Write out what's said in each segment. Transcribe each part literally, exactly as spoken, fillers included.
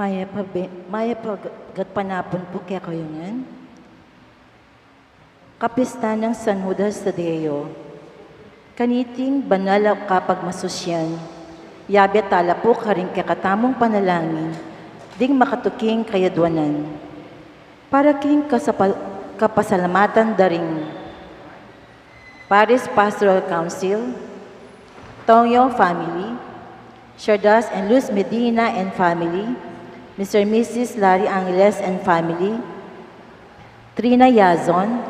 Mayap a be-, mayap a gatpanapun pu kekayu ngan. Kapistan nang San Judas Tadeo. Kaniting banal a kapagmasusyan, yabe tala pu karing kekatamung panalangin ding makatuking kayadwanan. Para king kasapa-, kapasalamatan da ring Parish Pastoral Council, Tongyo family, Shardas and Luz Medina and family, Mister and Missus Larry Angeles and family, Trina Yazon,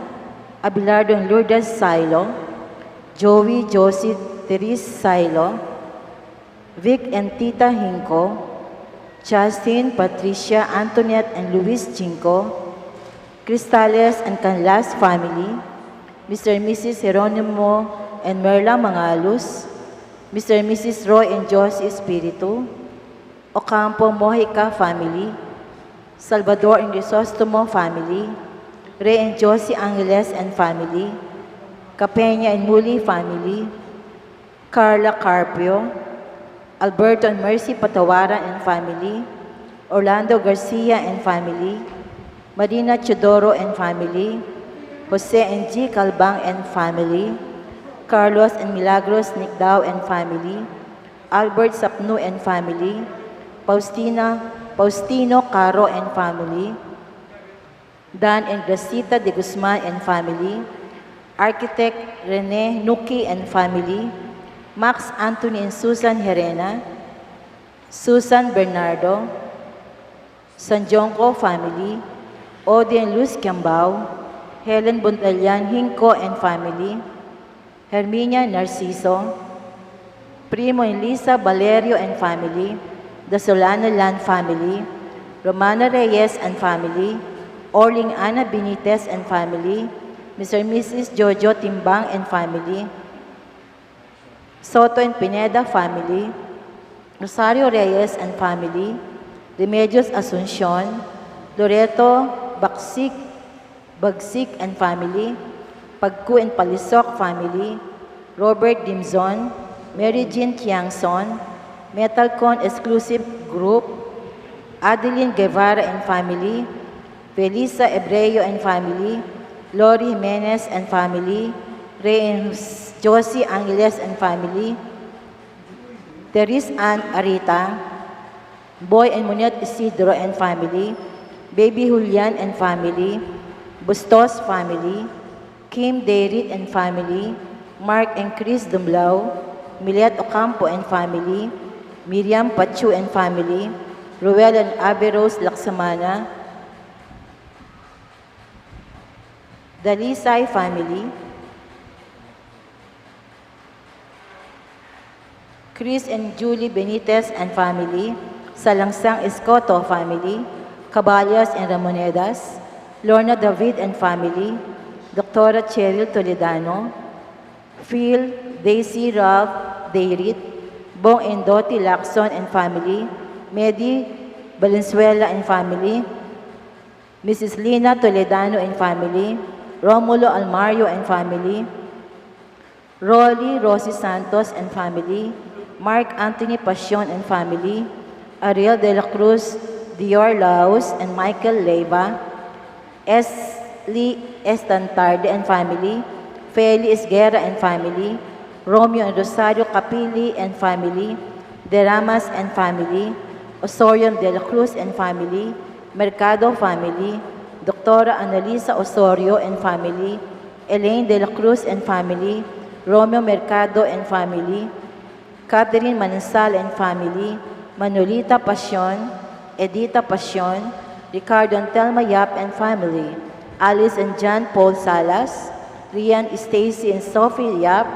Abelardo and Lourdes Silo, Joey, Josie, Therese Silo, Vic and Tita Hinco, Justin, Patricia, Antoinette and Luis Chinco, Cristales and Canlas family, Mister and Missus Jeronimo and Merla Mangalus, Mister and Missus Roy and Josie Espiritu, Ocampo Mojica family, Salvador and Crisostomo family, Ray and Josie Angeles and family, Capena and Muli family, Carla Carpio, Alberto and Mercy Patawaran and family, Orlando Garcia and family, Marina Teodoro and family, Jose and G Calbang and family, Carlos and Milagros Nicdao and family, Albert Sapnu and family, Faustina, Faustino Caro and family, Dan and Gracita de Guzman and family, Architect Rene Nuki and family, Max Anthony and Susan Herena, Susan Bernardo, San Jonco family, Odie and Luz Kiambao, Helen Buntalian Hinco and family, Herminia Narciso, Primo and Lisa Valerio and family, the Solano Land family, Romana Reyes and family, Orling Ana Benitez and family, Mister and Missus Jojo Timbang and family, Soto and Pineda family, Rosario Reyes and family, Remedios Asuncion, Loreto Baksik, Bagsik and family, Pagku and Palisok family, Robert Dimzon, Mary Jean Tiangson, Metalcon Exclusive Group, Adeline Guevara and family, Felisa Ebreo and family, Lori Jimenez and family, Rey and Josie Angeles and family, Teris Ann Arita, Boy and Munet Isidro and family, Baby Julian and family, Bustos family, Kim Dayrit and family, Mark and Chris Dumlao, Milet Ocampo and family, Miriam Pachu and family, Ruel and Abe Rose Laksamana, Dalisay family, Chris and Julie Benitez and family, Salangsang Escoto family, Caballas and Ramonedas, Lorna David and family, Doctora Cheryl Toledano, Phil, Daisy, Ralph, Dayrit, Bong and Dottie Lacson and family, Medi Valenzuela and family, Missus Lina Toledano and family, Romulo Almario and family, Rolly Rosie Santos and family, Mark Anthony Pasion and family, Ariel de la Cruz, Dior Laus and Michael Leyva, Esli Estantarde and family, Feli Esguerra and family, Romeo and Rosario Capili and family, Deramas and family, Osorio de la Cruz and family, Mercado family, Doctora Annalisa Osorio and family, Elaine de la Cruz and family, Romeo Mercado and family, Catherine Manansal and family, Manolita Pasion, Edita Pasion, Ricardo and Telma Yap and family, Alice and John Paul Salas, Rian, Stacy and Sophie Yap,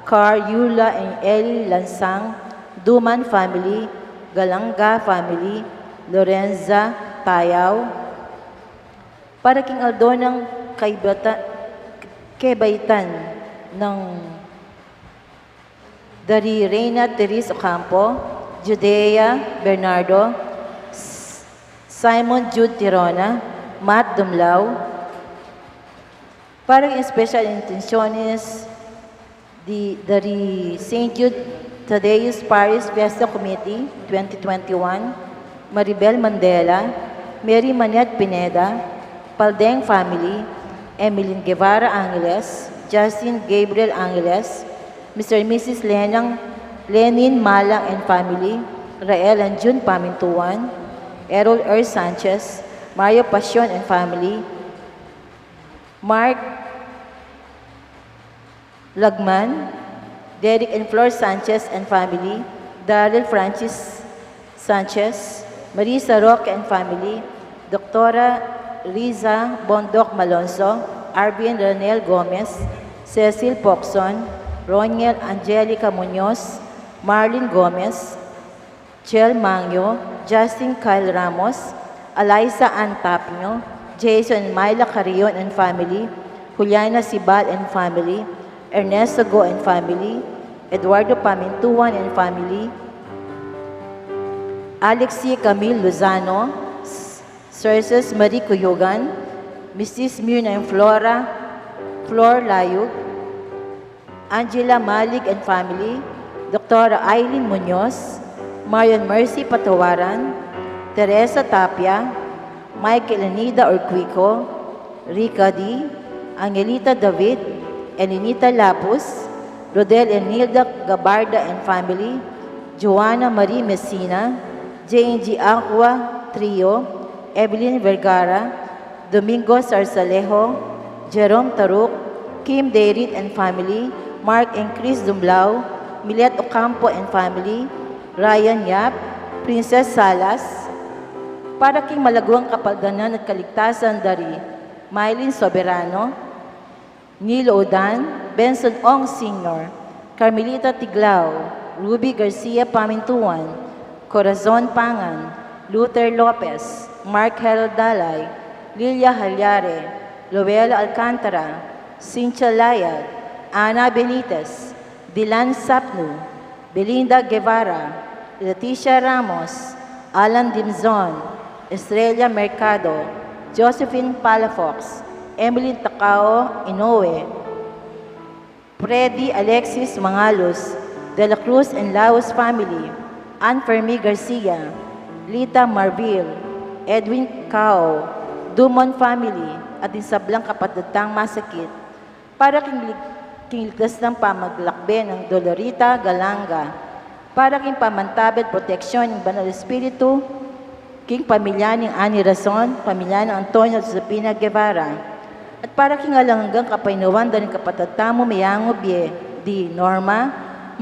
Carl, Yula and Eli Lansang, Duman family, Galanga family, Lorenza Tayao, para king aldo ng kaibata-, kebaitan ng dari Reyna Therese Ocampo, Judea Bernardo, S-, Simon Jude Tirona, Matt Dumlao. Para king special intenciones di, dari Saint Jude Thaddeus Parish Fiesta Committee twenty twenty-one, Maribel Mandela, Mary Manette Pineda, Paldeng family, Emilyn Guevara Angeles, Justin Gabriel Angeles, Mister and Missus Lenang, Lenin Malang and family, Rael and June Pamintuan, Errol R. Sanchez, Mario Pasion and family, Mark Lagman, Derek and Flor Sanchez and family, Daryl Francis Sanchez, Marisa Roque and family, Doctora Riza Bondoc Malonzo, Arvin Ranel Gomez, Cecil Pocson, Roniel Angelica Munoz, Marlene Gomez, Chel Mangyo, Justin Kyle Ramos, Eliza Ann Tapio, Jason and Myla Carrion and family, Juliana Sibal and family, Ernesto Go and family, Eduardo Pamintuan and family, Alexi Camille Lozano, Serses Marie Cuyugan, Missus Mirna and Flora, Flor Layug, Angela Malig and family, Doctora Eileen Munoz, Marion Mercy Patawaran, Teresa Tapia, Michael Enida Urquico, Rica D, Angelita David, Elinita Lapus, Rodel Enilda Gabarda and family, Joanna Marie Messina, J N G Aqua Trio, Evelyn Vergara, Domingo Sarsalejo, Jerome Taruk, Kim Dayrit and family, Mark and Chris Dumblao, Milet Ocampo and family, Ryan Yap, Princess Salas, para king malaguang kapaldanan at kaligtasan dari Mylene Soberano, Nilo Udan, Benson Ong Senior, Carmelita Tiglao, Ruby Garcia Pamintuan, Corazon Pangan, Luther Lopez, Mark Harold Dalay, Lilia Halyare, Loela Alcantara, Cynthia Layag, Ana Benitez, Dylan Sapnu, Belinda Guevara, Leticia Ramos, Alan Dimzon, Estrella Mercado, Josephine Palafox, Emily Takao Inoue, Freddy Alexis Mangalos, De La Cruz and Laos family, Ann Fermi Garcia, Lita Marville, Edwin Cao, Dumon family, at ding sablang kapatad tang masakit, para king lig-, king ligtas nang pamaglakbe nang Dolorita Galanga, para king pamantabe at proteksyon ning Banal Espiritu, king pamilya ning Ani Rason, pamilya nang Antonio at Josefina Guevara, at para king alang anggang kapaynawan da ring kapatad tamu meyangu bie di Norma,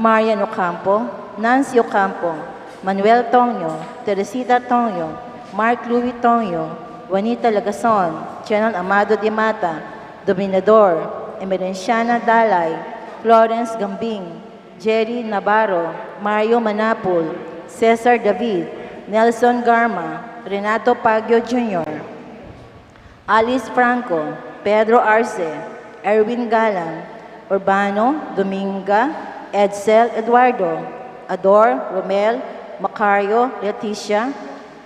Marian Ocampo, Nancy Ocampo, Manuel Tonio, Teresita Tonio, Mark Louis Tonio, Juanita Lagason, Chenon Amado Dimata, Dominador, Emerenciana Dalay, Florence Gambing, Jerry Navarro, Mario Manapul, Cesar David, Nelson Garma, Renato Pagio Junior, Alice Franco, Pedro Arce, Erwin Galang, Urbano, Dominga, Edsel, Eduardo, Ador, Romel, Macario, Leticia,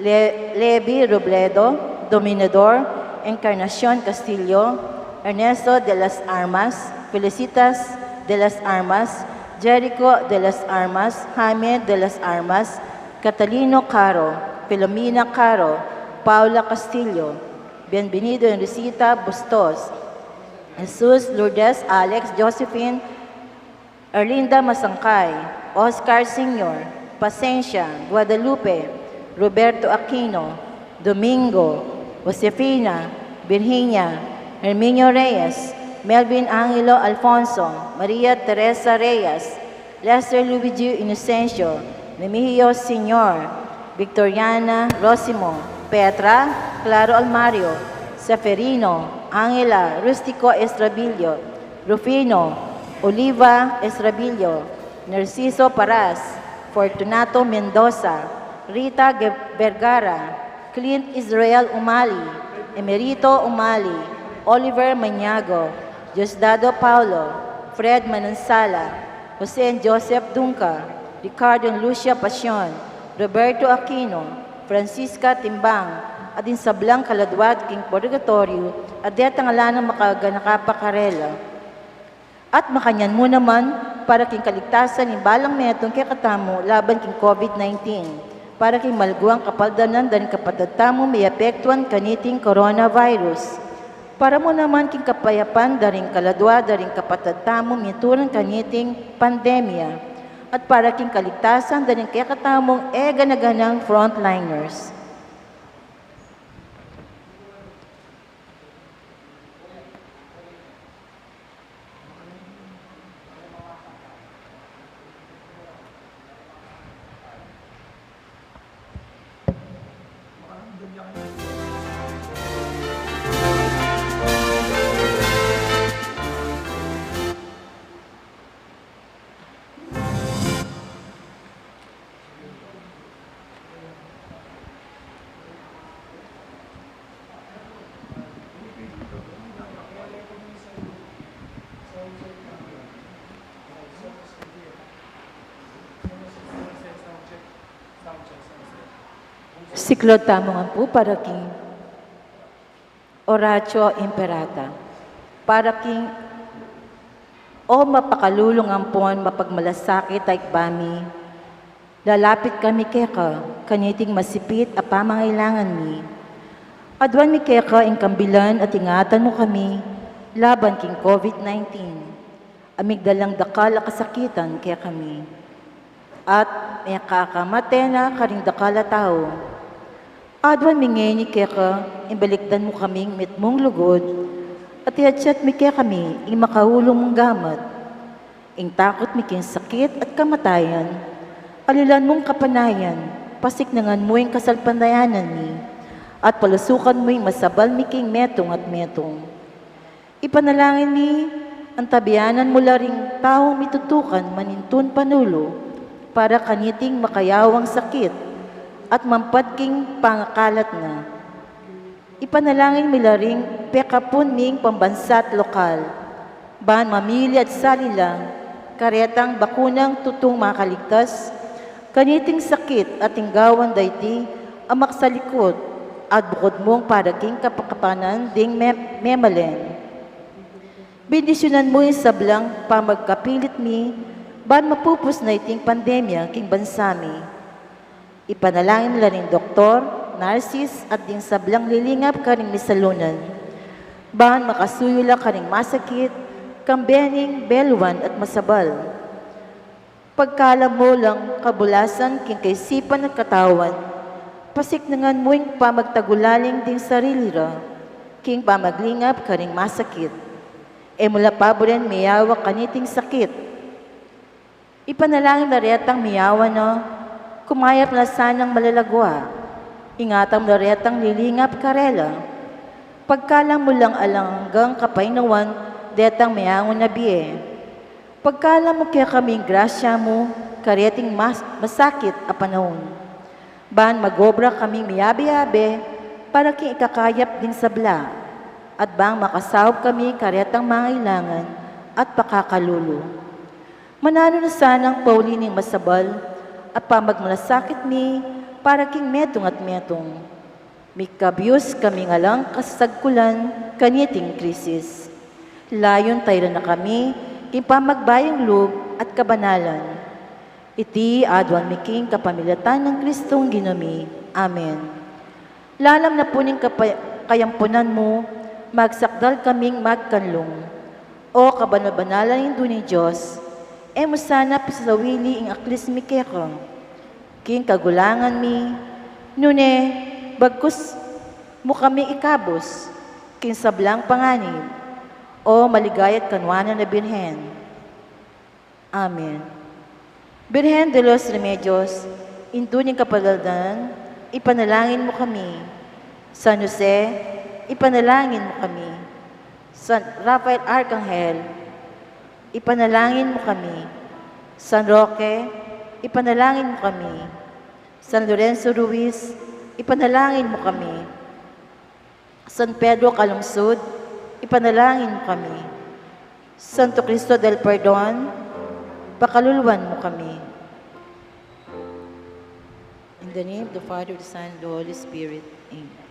Le-, Levi Robledo, Dominador, Encarnacion Castillo, Ernesto de las Armas, Felicitas de las Armas, Jericho de las Armas, Jaime de las Armas, Catalino Caro, Filomena Caro, Paula Castillo, Bienvenido Enrisita Bustos, Jesus Lourdes Alex Josephine, Erlinda Masangkay, Oscar Senior, Pasencia, Guadalupe, Roberto Aquino, Domingo, Josefina, Virginia, Herminio Reyes, Melvin Angelo Alfonso, Maria Teresa Reyes, Lester Luigi Inocencio, Remigio Senior, Victoriana Rosimo, Petra, Claro Almario, Seferino, Angela, Rustico Estrabillo, Rufino, Oliva Estrabillo, Narciso Paras, Fortunato Mendoza, Rita Ge-, Vergara, Clint Israel Umali, Emerito Umali, Oliver Maniago, Diosdado Paulo, Fred Manansala, Jose and Joseph Dunca, Ricardo and Lucia Pasion, Roberto Aquino, Francisca Timbang, at ding sablang kaladwat king purgatoryo, at detang ala nang makaganaka pa karela. At makanyan mu naman, para king kaligtasan ning balang metung kekatamu laban king COVID nineteen. Para king malguang kapaldanan da ring kapatad tamung miapektuan kaniting coronavirus. Para mu naman king kapayapan da ring kaladua da ring kapatad tamung mituran kaniting pandemya. At para king kaligtasan da ring kekatamung e gana-ganang frontliners. Siklaud tamu ngan pu para king Oratio Imperata. Para king, O mapakalulung ampon mapagmalasakit a Ibpa mi, lalapit kami keka, kaniting masipit a pamangailangan mi. Aduan mi keka ing kambilan at ingatan mu kami laban king COVID nineteen. A migdalang dakal a kasakitan kekami. At mekakamate na karing dakal a tau. Aduan mi ngeni keka, ing balikdan mu kaming mitmung lugud, at iatsat mi kekami ing makaulung mung gamat. Ing takut mi king sakit at kamatayan, alilan mung kapanayan, pasiknangan mu ing kasalpantayanan mi, at palusukan mu ing masabal mi king metung at metung. Ipanalangin mi, antabianan mu la ring taung mitutukan manintun panulu para kaniting makayawang sakit at mampad king pangakalat na. Ipanalangin mi la ring pekapun ming pambansa at lokal, ban mamili at sali la karetang bakunang tutung makaligtas kaniting sakit at ing gawan da iti a maksalikut at bukud mung para king kapakapanan ding me-, memalen. Bendisyunan mu ing sablang pamagkapilit mi, ban mapupus na iting pandemya king bansa mi. Ipanalangin la ring doktor, narsis, at ding sablang lilingap karing misalunan, ban makasuyu la karing masakit, kambe ning beluan at masabal. Pagkalam mu lang kabulasan king kaisipan at katawan, pasiknangan mu ing pamagtagulaling ding sarili ra king pamaglingap karing masakit. E mu la paburen miyawa kaniting sakit. Ipanalangin la retang miyawa na, kumayap na sanang malagwa. Ingatan mu la retang lilingap karela. Pagkalam mu lang alang anggang kapaynawan detang meangu na bie. Pagkalam mu kekaming grasya mu kareting mas-, masakit a panaun, ban mag-obra kaming miyabe-yabe para king ikakayap ding sabla, at bang makasaup kami karetang mangailangan at pakakalulu. Mananu na sanang pauli ning masabal at pamagmalasakit mi para king metung at metung. Mikabyus kaming alang kasagkulan kaniting krisis. Layun tairan na kami king pamagbayung lub at kabanalan. Iti aduan mi king kapamilatan nang Kristong Ginu mi. Amen. Lalam na pu ning kapa-, kayampunan mu, magsakdal kaming magkanlung. O kabanal-banalan Indu ning Dios, e mu sana pisasawili ing aklis mi keka king kagulangan mi, nune bagkus mu kami ikabus king sablang panganib, O maligaya at kanuanan a Birhen. Amen. Birhen de los Remedios, Indu ning Kapaldanan, ipanalangin mu kami. San Jose, ipanalangin mu kami. San Rafael Arcangel, ipanalangin mu kami. San Roque, ipanalangin mu kami. San Lorenzo Ruiz, ipanalangin mu kami. San Pedro Calungsod, ipanalangin mu kami. Santo Cristo del Perdon, pakaluluan mu kami. In the name of the Father, the Son, and the Holy Spirit. Amen.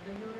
Tapos,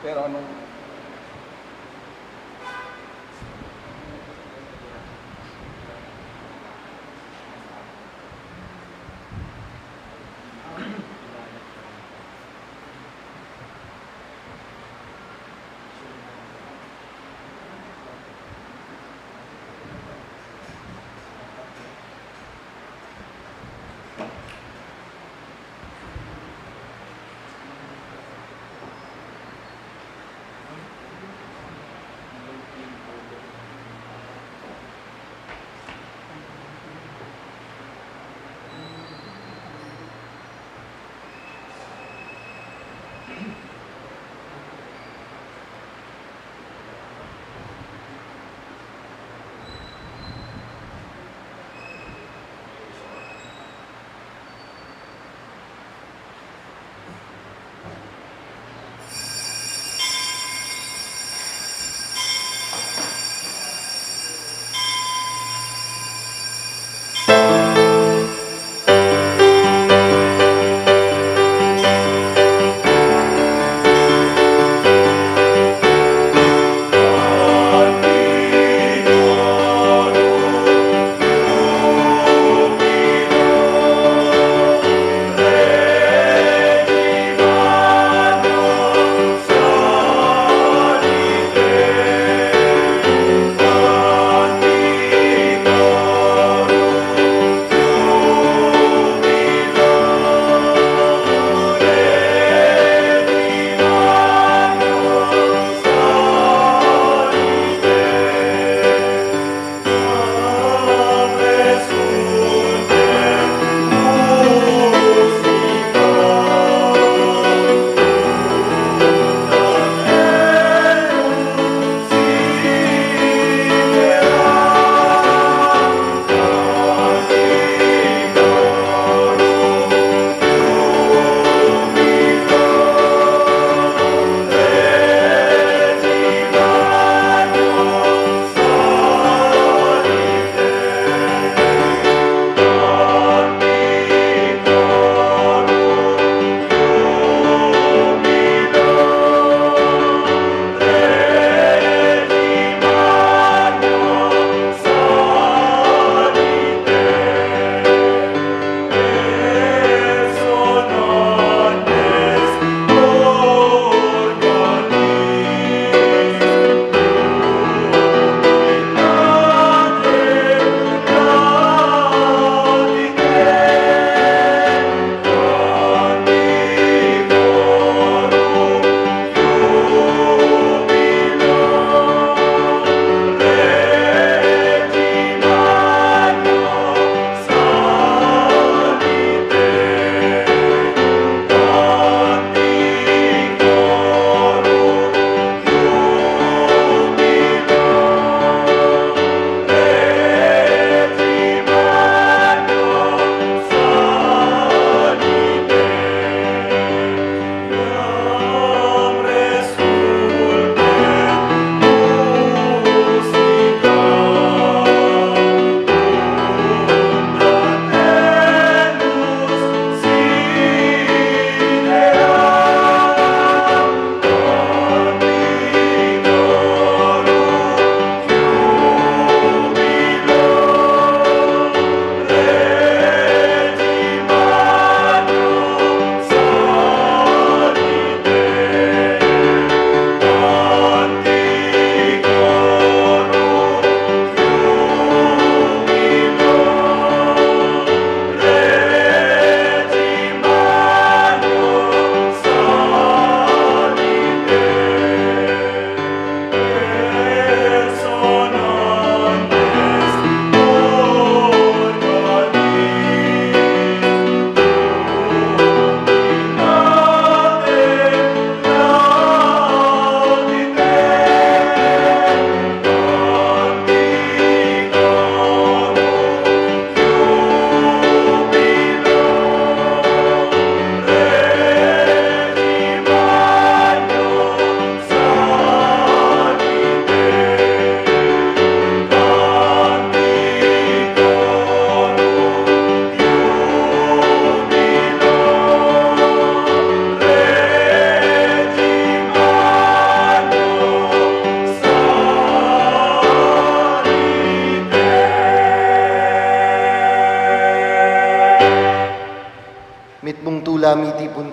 Pero nung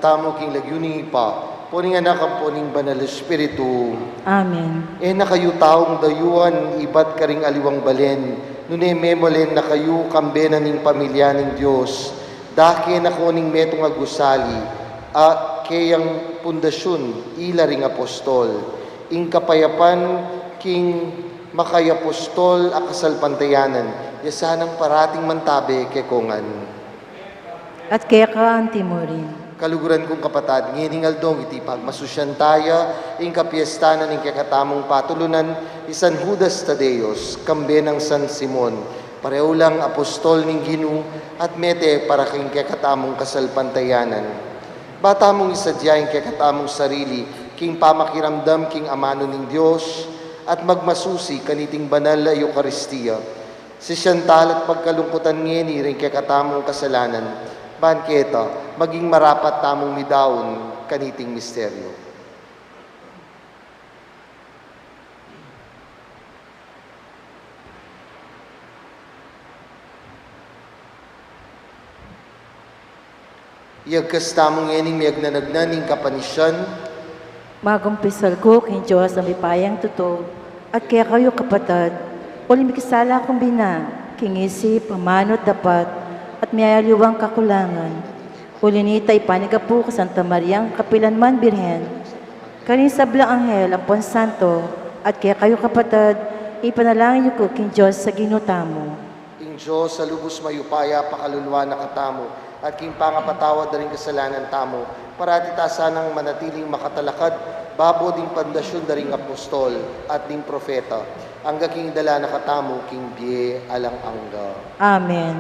Tamu king lagyu ning Ibpa, ampo ning Anak, ampo ning Banal Espiritu. Amen. E na kayu taung dayuan ibat karing aliwang balen, nune memalen na kayu kambe na ning pamilya ning Dios. Dake na ko ning metung a gusali, a keyang pundasyun ila ring apostol. Ing kapayapan king makayapostol a kasalpantayanan, ya sanang parating mantabe keko ngan. At keka anti mu rin. Kaluguran kung kapatad, ngening aldo iti pagmasusyan taya ing kapiestanan ning kekatamung patulunan, i San Judas Tadeos, kambe nang San Simon, pareho lang apostol ning Ginu, at mete para king kekatamung kasalpantayanan. Ba tamung isadya ing kekatamung sarili king pamakiramdam king amanu ning Dios, at magmasusi kaniting banal a Eukaristia. Sisian tala at pagkalungkutan ngeni ring kekatamung kasalanan, ban keta maging marapat tamung midaun kaniting misteryo. Iyagkas tamu ngening miyagnanagnan ing kapanisian. Magumpisal ku king Dios a mapayang tutu, at kekayu kapatad, uling mikasala kung bina, king isip, amanu at dapat, at miyayaliwang kakulangan. Uli nita ipanyawad ku kang Santa Mariang kapilan man Birhen, karing sablang anghel ampon santo, at kekayu kapatad, ipanalangin yu ku king Dios a Ginu tamu. Ing Dios a lubus mayupaya pakaluluan na katamu, at king pangapatawad da ring kasalanan tamu, parati ta sanang manatiling makatalakad babo ding pandasyun da ring apostol at ding propeta, angga king idala na katamu king bie alang angga. Amen.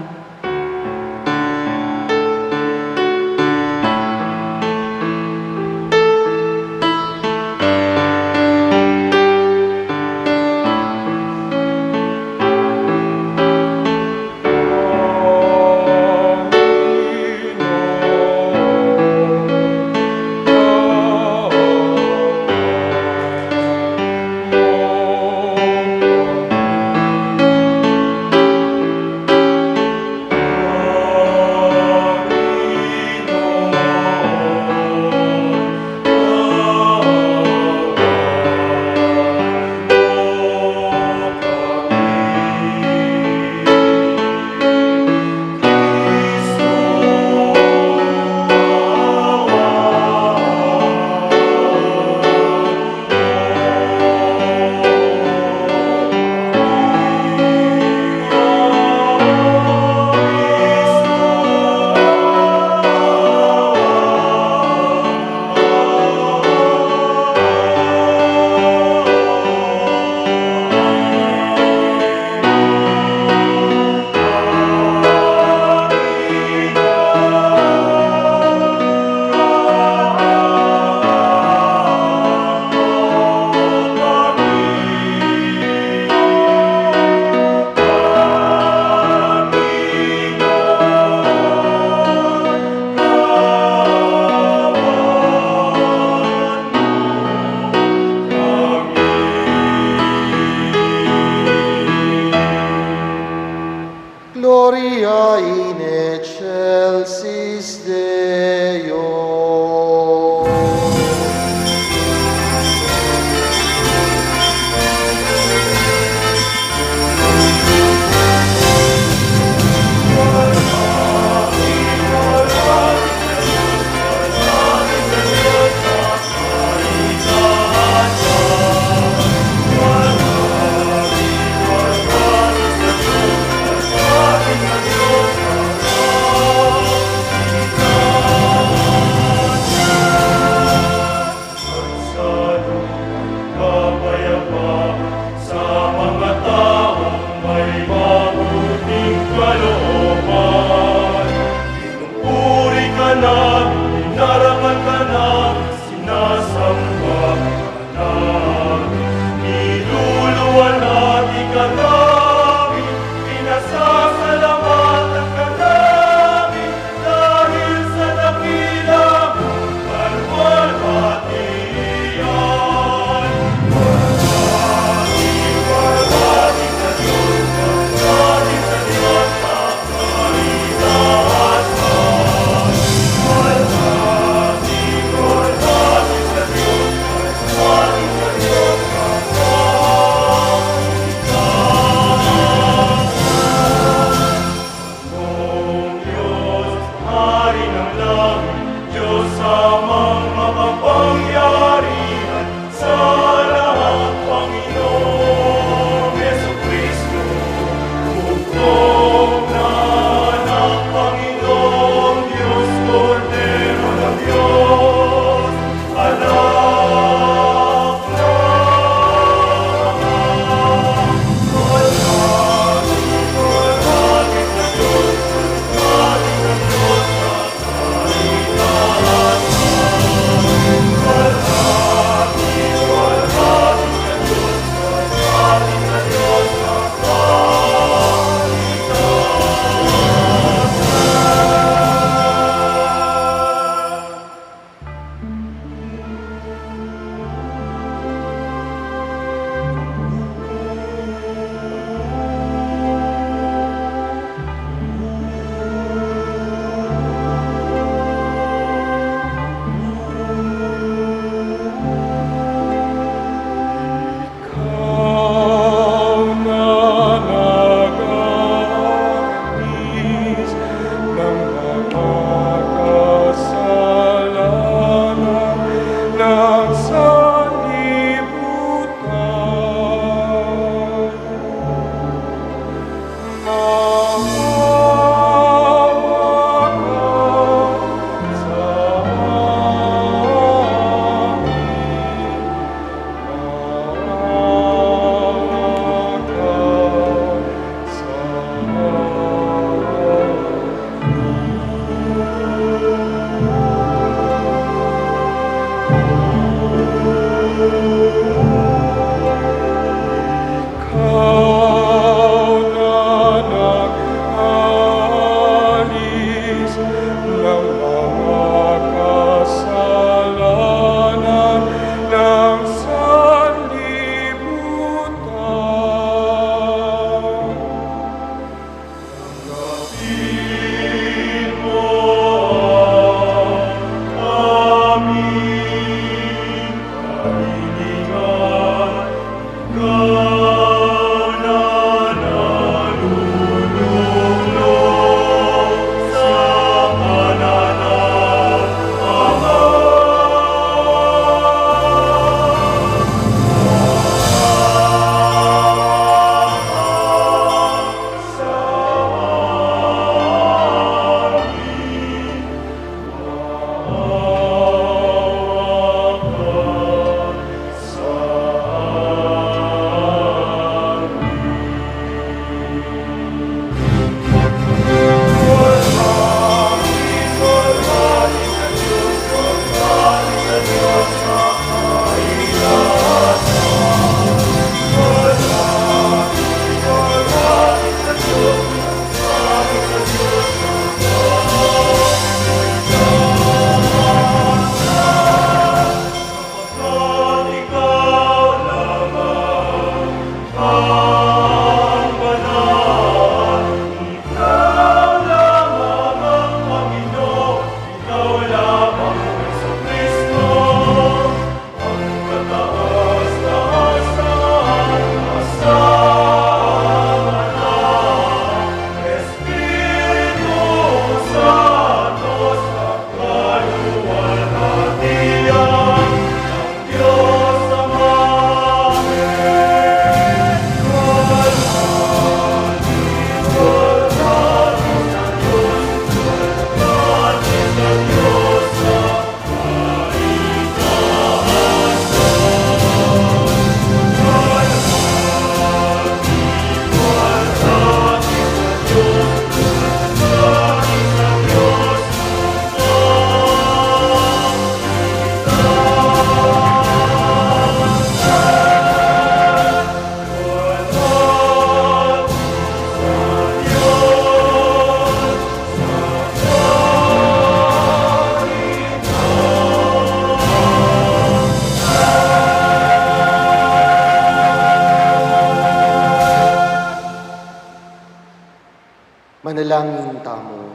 Manalangin tamu.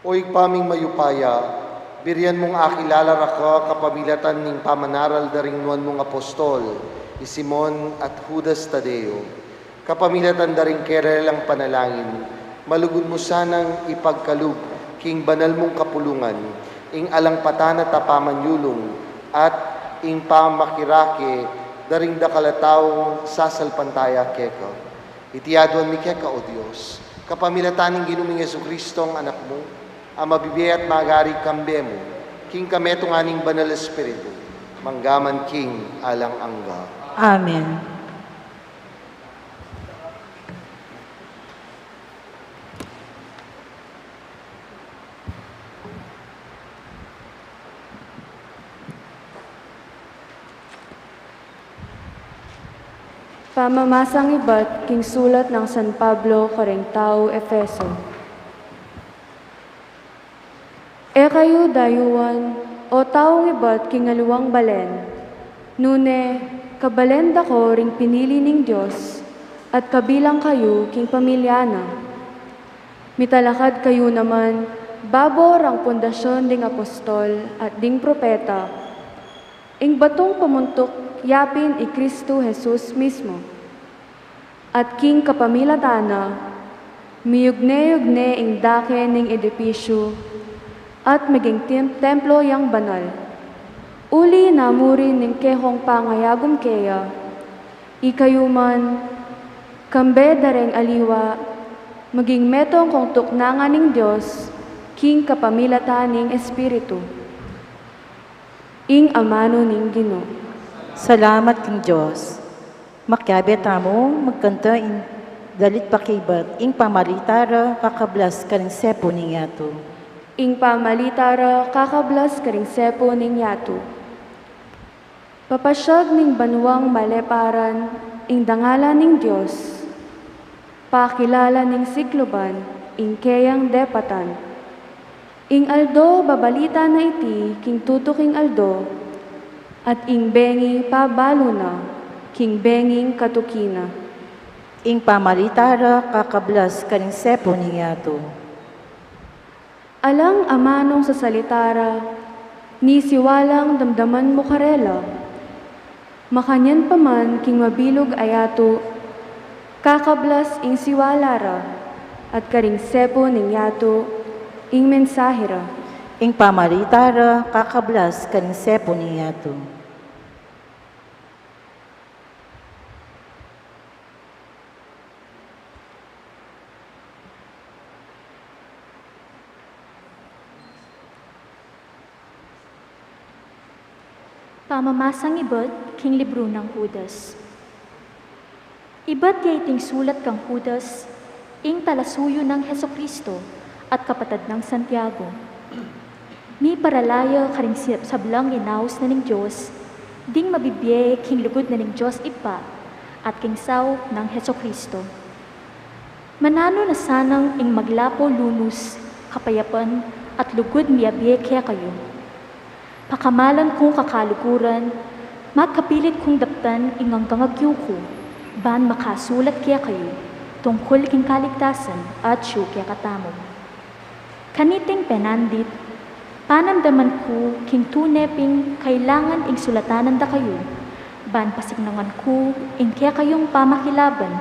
O Ibpa ming mayupaya, burian mung akilala raka kapamilatan ning pamanaral da ring nuan mung apostol, i Simon at Judas Tadeo. Kapamilatan da ring karelang panalangin, malugud mu sanang ipagkalub king banal mung kapulungan ing alang patana a pamanyulung at ing pamakirake da ring dakal a taung sasalpantaya keka. Iti aduan mi keka, O Dios, kapamilatan ning Ginu ming Jesucristo, a Anak mu, a mabibie at magari kambe mu, king kametungan ning Banal Espiritu, mangga man king alang angga. Amen. Pamamasang ibat king sulat nang San Pablo karing taga Efeso. E kayu dayuan, o taung ibat king aliwang balen, nune kabalen da ko ring pinili ning Dios, at kabilang kayu king pamilya na. Mitalakad kayu naman babo rang pundasyon ding apostol at ding propeta. Ing batung pamuntuk yapin i Kristu Jesus mismu. At king kapamilatan na, miyugne-yugne ing dake ning edipisyu, at maging tem-, templo yang banal. Uli na mu rin ning kekong pangayagum keya, ikayu man, kambe da reng aliwa, maging metung kung tuknangan ning Dios, king kapamilatan ning Espiritu. Ing amanu ning Ginu. Salamat king Dios. Makiabe tamu, magkanta ing dalit pakibat, ing pamalita ra kakablas karing sepu ning yatu. Ing pamalita ra kakablas karing sepu ning yatu. Papasyag ning banuang maleparan ing dangalan ning Dios. Pakilala ning sikluban ing keyang depatan. Ing aldo babalita na iti king tutuking aldo, at ing bengi pabalu na king benging katuki na. Ing pamalita ra kakablas karing sepu ning yatu. Alang amanung sasalita ra, ni siwalang damdaman mu karela. Makanyan pa man king mabilug a yatu, kakablas ing siwala ra, at karing sepu ning yatu, ing mensahe ra. Ing pamalita ra, kakablas karing sepu ning yatu. Pamamasang ibat king libru nang Judas. Ibat ya iting sulat kang Judas, ing talasuyu nang Jesucristo at kapatad nang Santiago. Miparala ya karing si-, sablang inaus na ning Dios, ding mabibie king lugud na ning Dios Ibpa, at king saup nang Jesucristo. Mananu na sanang ing maglapu lunus, kapayapan, at lugud miabie kekayu. Pakamalan kung kakaluguran, magkapilit kung daptan ing anggang agyu ku, ban makasulat kekayu, tungkul king kaligtasan atyu kekatamu. Kaniting penandit, panamdaman ku king tune pin kailangan ing sulatan da kayu, ban pasiknangan ku ing kekayung pamakilaban,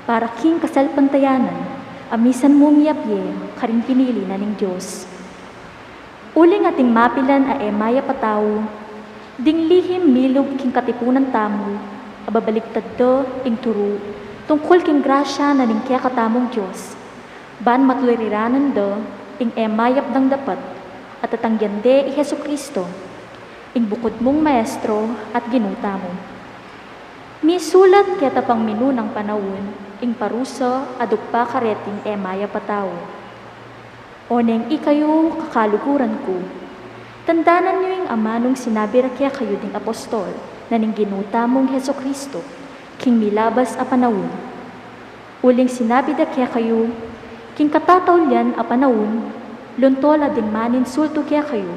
para king kasalpantayanan, a misan mu miabie karing pinili na ning Dios. Uling ating mapilan a e mayap a tau, ding lihim milub king katipunan tamu, a babaligtad da ing turu, tungkul king grasya na ning kekatamung Dios, ban matuliranan da ing e mayap dang dapat, at tatanggian de i Jesucristo, ing bukud mung Maestro at Ginu tamu. Misulat keta pang minunang panaun, ing parusa a dugpa kareting e mayap a tau. Oneng ikayu, kakaluguran ku, tandanan yu ing amanung sinabi ra kekayu ding apostol na ning Ginu tamung Jesucristo, king milabas a panaun. Uling sinabi da kekayu, king katataulian a panaun, lunto la ding maninsultu kekayu,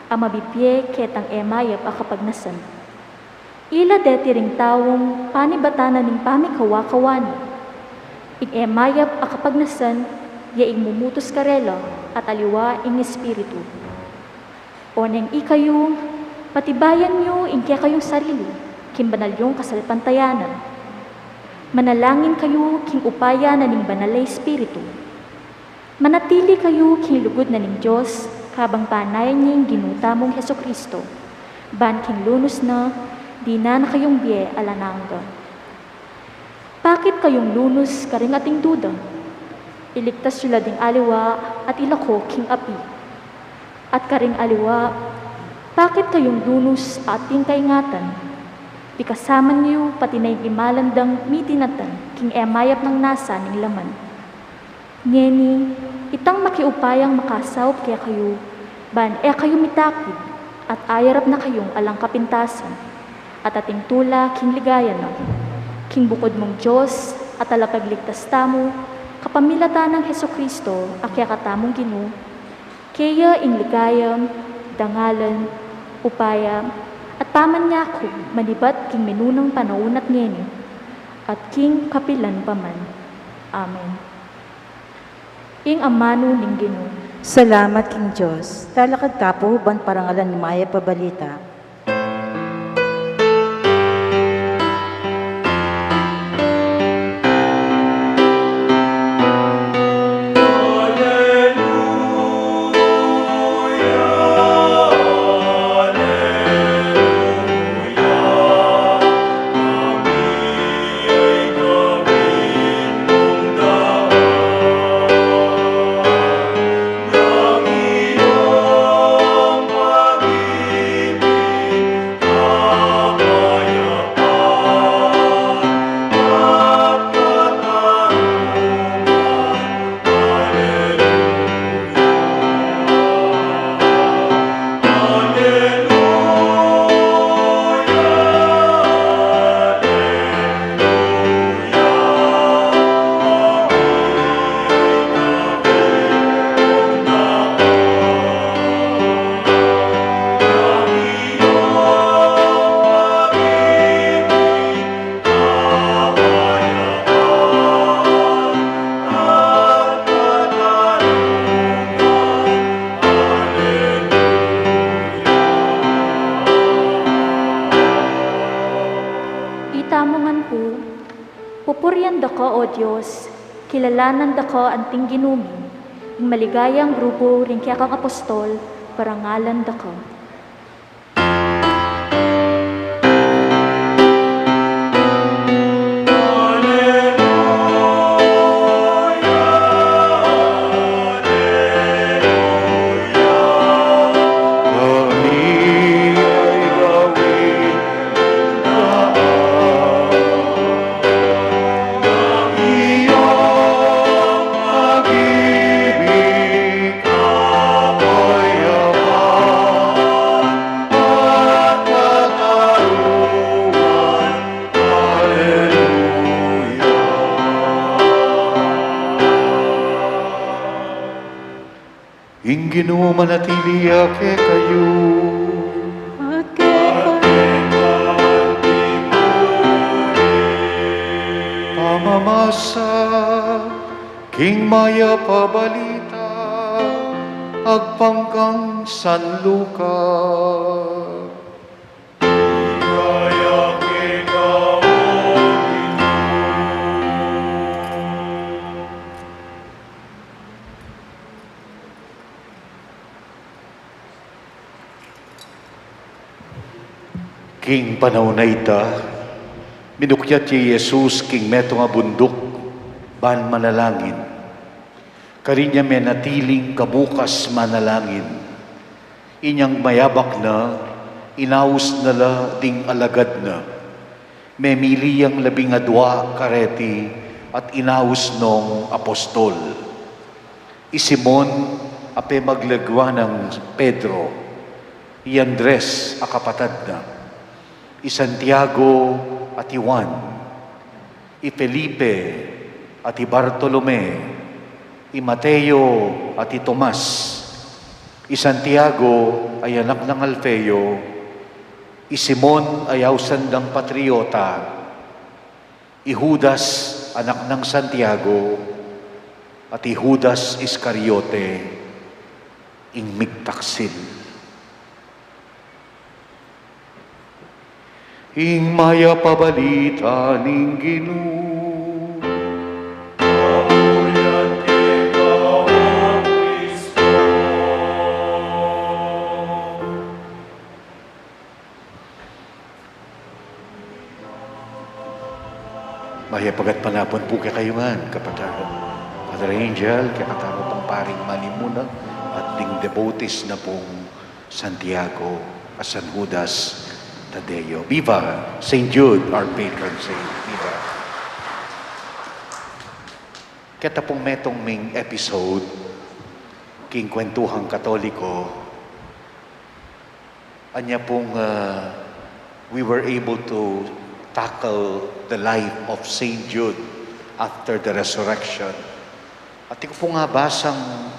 a mabibie ketang e mayap a kapagnasan. Ila deti ring taung panibatan na ning pamikawa-kawa na. Ing e mayap a kapagnasan, ya ing mumutus karela, at aliwa ing espiritu. O neng ikayu, patibayan yu ing kekayung sarili, king banal yung kasalpantayanan. Manalangin kayu king upaya na ning Banal a Espiritu. Manatili kayu king lugud na ning Dios, kabang panayan ye ing Ginu tamung Jesucristo, ban king lunus na, dinan na kayung bie alang angga. Pakit kayung lunus karing ating duda. Iligtas yu la ding aliwa at ilako king api. At karing aliwa, pakit kayung lunus ating kaingatan. Pikasaman yu pati na ing imalan dang mitinatan king e mayap nang nasa ning laman. Ngeni, itang makiupayang makasaup kekayu, ban e kayu mitakid, at ayarap na kayung alang kapintasan, at ating tula king ligaya na. King bukud mung Dios, at Talapagligtas tamu, kapamilatan nang Jesucristo, a kekatamung Ginu, keya ing ligaya, dangalan, upaya, at pamanyaku, manibat king minunang panaun at ngeni, at king kapilan pa man. Amen. Ing amanu ning Ginu. Salamat king Dios. Talakad ta pu ban parangalan ing mayap a balita. Itamu ngan pu, pupurian da ka, O Dios, kilalanan da ka anting Ginu mi, ing maligayang grupu ring kekang apostol, parangalan da ka. Ing Ginu manatili ya kekayu. At keka. Pamamasa king mayap a balita agpang kang San Luca. King panaun a ita, minukyat ya i Jesus king metung a bunduk ban manalangin. Karin ya menatiling kabukas manalangin. Inyang mayabak na, inaus na la ding alagad na. Memili yang labing adua kareti at inaus nong apostol. I Simon a pemaglagwa nang Pedro, i Andres a kapatad na, i Santiago at i Juan, i Felipe at i Bartolome, i Mateo at i Tomas, i Santiago a anak nang Alfeo, i Simon a ausan dang Patriota, i Judas anak nang Santiago, at i Judas Iscariote, ing migtaksil. Ing mayap a balita ning Ginu. Mayap a gatpanapun pu kekayu ngan, kapatad. Father Angel, kekatamu pung paring manimuna, at ding devotees na pung Santiago at San Judas Tadeo. Viva Saint Jude, our patron saint. Viva. Keta pung metung ming episode king kwentuhang Katoliko, anya pung, ah, we were able to tackle the life of Saint Jude after the resurrection. At ing ku pung nabasang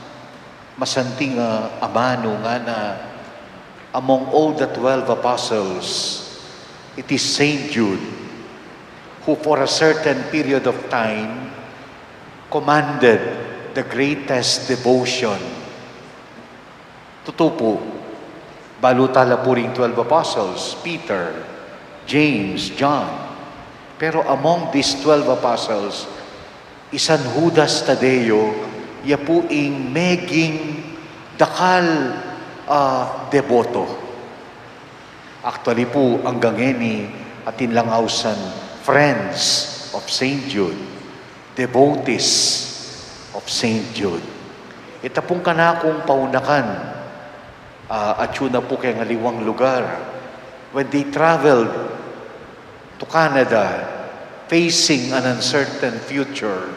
masanting, ah, amanu ngana, among all the twelve apostles, it is Saint Jude who for a certain period of time commanded the greatest devotion. Tutu pu, balu tala pu ring twelve apostles, Peter, James, John. Pero among these twelve apostles, i San Judas Tadeo, ya pu ing meging dakal a deboto. Actually pu, anggang ngeni, atin lang ausan friends of Saint Jude, devotees of Saint Jude. Ita pung kanakung paunakan, ah, atyu na pu keng aliwang lugar. When they traveled to Canada, facing an uncertain future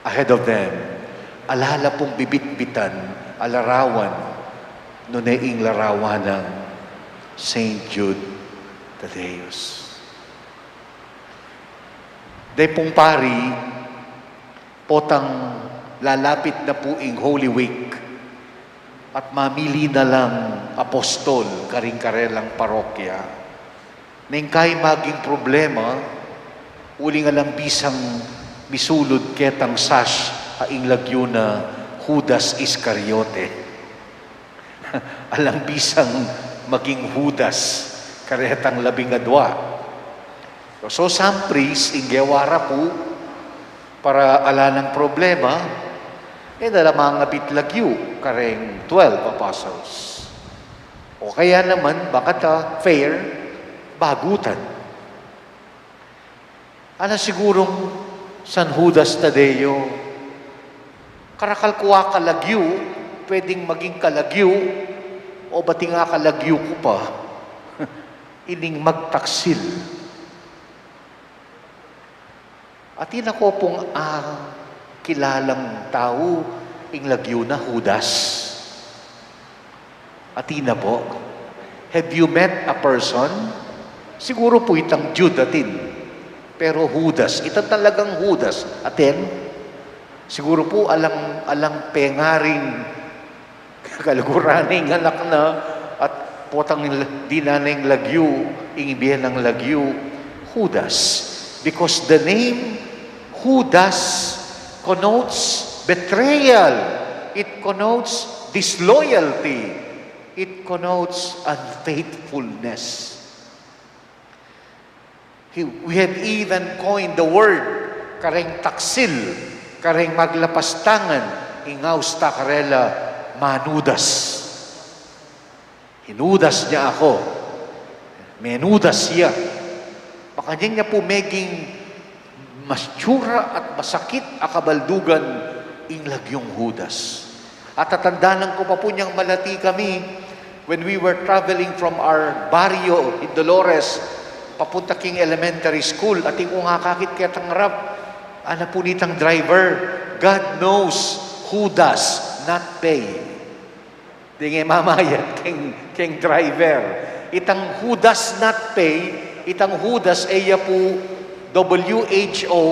ahead of them, ala la pung bibitbitan a larawan, nune ing larawan nang Saint Jude Thaddeus. Deng pung pari, potang lalapit na pu ing Holy Week at mamili na lang apostol karing karelang parokya. Neng kai maging problema, uling alang bisang misulud ketang sash a ing lagyu na Judas Iscariote. Alang bisang maging Judas karetang labing adua. So, some priest, ing gewa ra pu, para ala nang problema, e, dala mangabit lagyu kareng twelve apostles. O kaya naman, baka ta fair, bagutan. Ala sigurung San Judas Tadeo, karakal ku a kalagyu, pwedeng maging kalagyu, o bating a kalagyu ku pa, ining magtaksil. Atin na ko pung, ah, kilalang tau ing lagyu na Judas. Atin na po. Have you met a person? Siguro pu itang Jude atin. Pero Judas, ita talagang Judas atin. Siguro pu alang, alang pengaring kaluguran ning anak na at potang dinan na ing lagyu, ing ibie nang lagyu, Judas. Because the name Judas connotes betrayal. It connotes disloyalty. It connotes unfaithfulness. He, we have even coined the word, kareng taksil, kareng maglapastangan, ing aus ta karela manudas. Hinudas niya ako. Menudas siya. Makanyan ya pu meging mas tsura at masakit a kabaldugan ing lagyung Judas. At tatandanan ku pa pu nyang malati kami, when we were traveling from our barrio in Dolores, papunta king elementary school, atin kung akakit ketang arap, ana pu nitang driver, "God knows who does not pay." Deng e mamayad keng, keng driver. Itang who does not pay, itang Judas, e ya pu W H O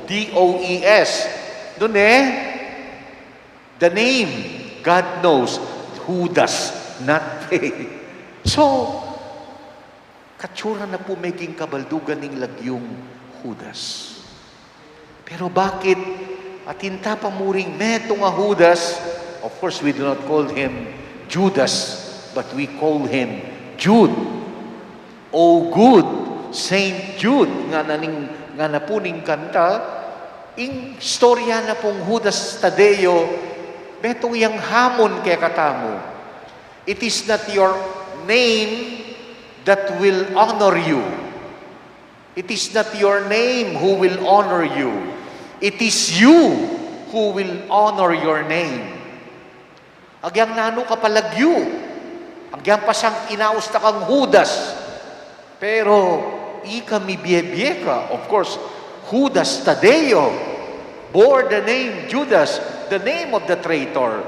D O E S. Nune, the name, God knows who does not pay. So, katsura na pu meging kabaldugan ning lagyung Judas. Pero bakit atin ta pa muring metung a Judas? Of course, we do not call him Judas, but we call him Jude. "Oh, good Saint Jude," ngana ning, ngana pu ning kanta. Ing istorya na pung Judas Tadeo, metung yang hamon kekatamu. It is not your name that will honor you. It is not your name who will honor you. It is you who will honor your name. Agyang nanu ka pa lagyu, agyang pasang inaus ta kang Judas. Pero ika mibie-bie ka, of course, Judas Tadeo bore the name Judas, the name of the traitor.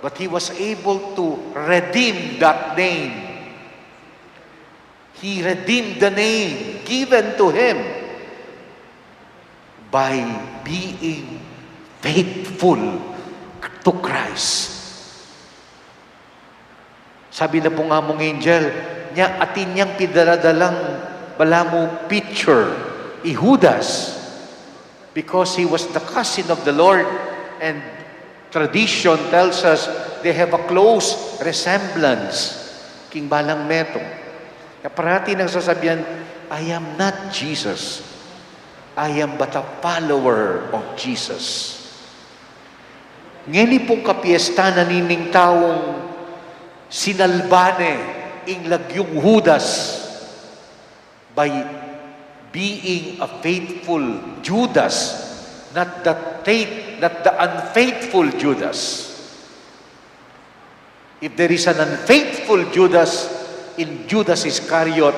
But he was able to redeem that name. He redeemed the name given to him by being faithful to Christ. Sabi na pung among angel, nya atin yang pidala-dalang balamu picture i Judas, because he was the cousin of the Lord, and tradition tells us they have a close resemblance. King balang metung. Kaya parati nang sasabihan, "I am not Jesus. I am but a follower of Jesus." Ngeni pung kapiesta na nining taung sinalba ne ing lagyung Judas by being a faithful Judas, not the faith, not the unfaithful Judas. If there is an unfaithful Judas in Judas Iscariot,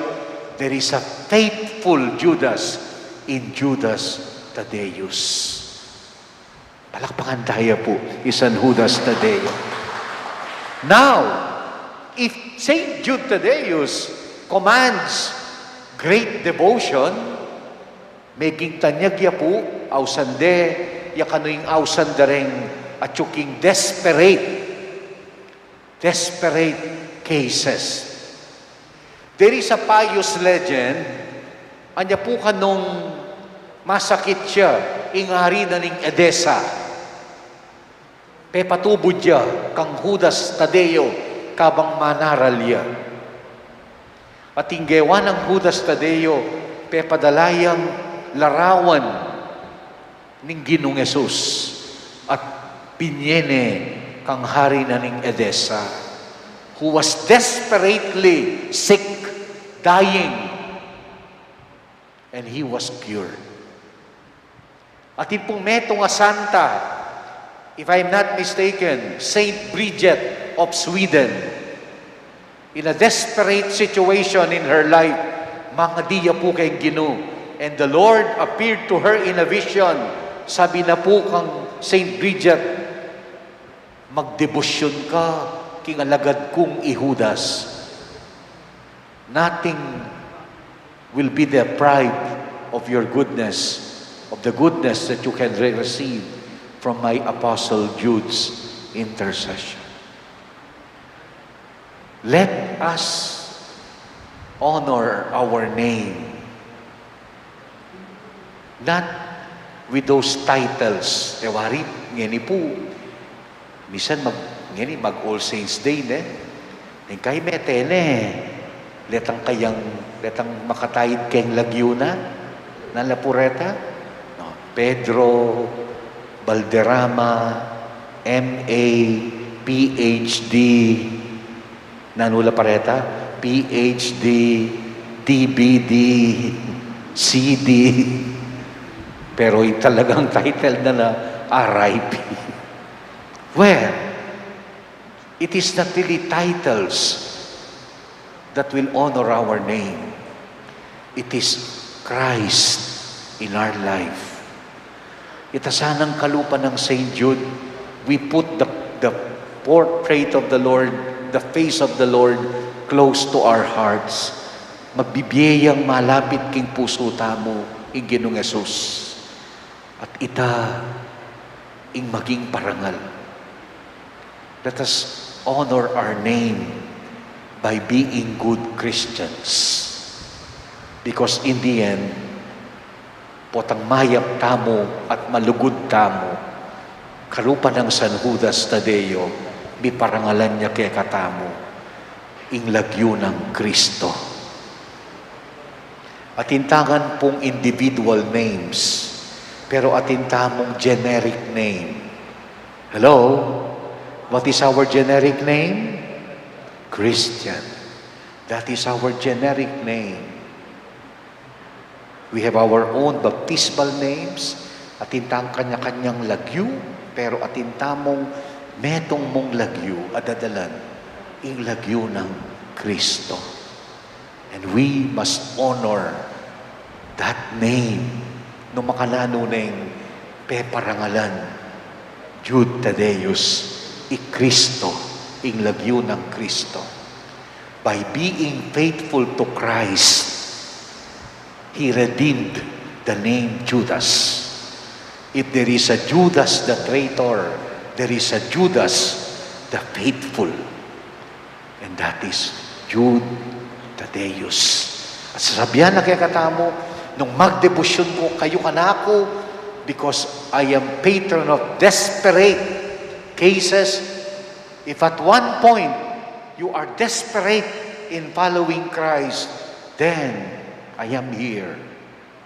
there is a faithful Judas in Judas Thaddeus. Palakpakan taya pu i San Judas Tadeo. Now, if Saint Jude Thaddeus commands great devotion, meging tanyag ya pu, ausan de, ya kanu ing ausan da reng atyu king desperate, desperate cases. There is a pious legend, anya pu kanung masakit ya ing ari na ning Edesa, pepatubud ya kang Judas Tadeo kabang manaral ya. At ing gewa nang Judas Tadeo, pepadala yang larawan ning Ginung Jesus at binye ne kang hari na ning Edesa, who was desperately sick, dying, and he was cured. Atin pung metung a santa, if I'm not mistaken, Saint Bridget of Sweden. In a desperate situation in her life, mangadi ya pu keng Ginu. And the Lord appeared to her in a vision. Sabi na pu kang Saint Bridget, "Magdebosyon ka king alagad kung i Judas. Nothing will be deprived of your goodness, of the goodness that you can re-, receive from my apostle Jude's intercession." Let us honor our name, not with those titles. E wari, ngeni pu, misan mag-, ngeni mag All Saints Day ne. Ing kai mete ne, letang kayang, letang makataid keng lagyu na, nanu la pu reta? No, Pedro Valderrama, M A, P H D, nanu la pa reta? P H D, D V D, C D. Pero ing talagang title na na, R I P. Well, it is not really titles that will honor our name. It is Christ in our life. Ita sanang kalupa nang Saint Jude, we put the, the portrait of the Lord, the face of the Lord, close to our hearts. Mabibie yang malapit king pusu tamu ing Ginung Jesus. At ita ing maging parangal. Let us honor our name by being good Christians. Because in the end, Potang mayap tamu at malugud tamu, kalupa nang San Judas Tadeo, miparangalan ya kekatamu ing lagyu nang Kristo. Atin ta ngan pung individual names, pero atin tamung generic name. Hello? What is our generic name? Christian. That is our generic name. We have our own baptismal names, atin tang kanya-kanyang lagyu, pero atin tamung metung mung lagyu a dadalan, ing lagyu nang Kristo. And we must honor that name. No makananu neng peparangalan, Jude Thaddeus, i Kristo, ing lagyu nang Kristo. By being faithful to Christ, he redeemed the name Judas. If there is a Judas the traitor, there is a Judas the faithful. And that is Jude Thaddeus. At sasabian na kekatamu, nung magdebosyon kayu kanaku, because I am patron of desperate cases, if at one point you are desperate in following Christ, then I am here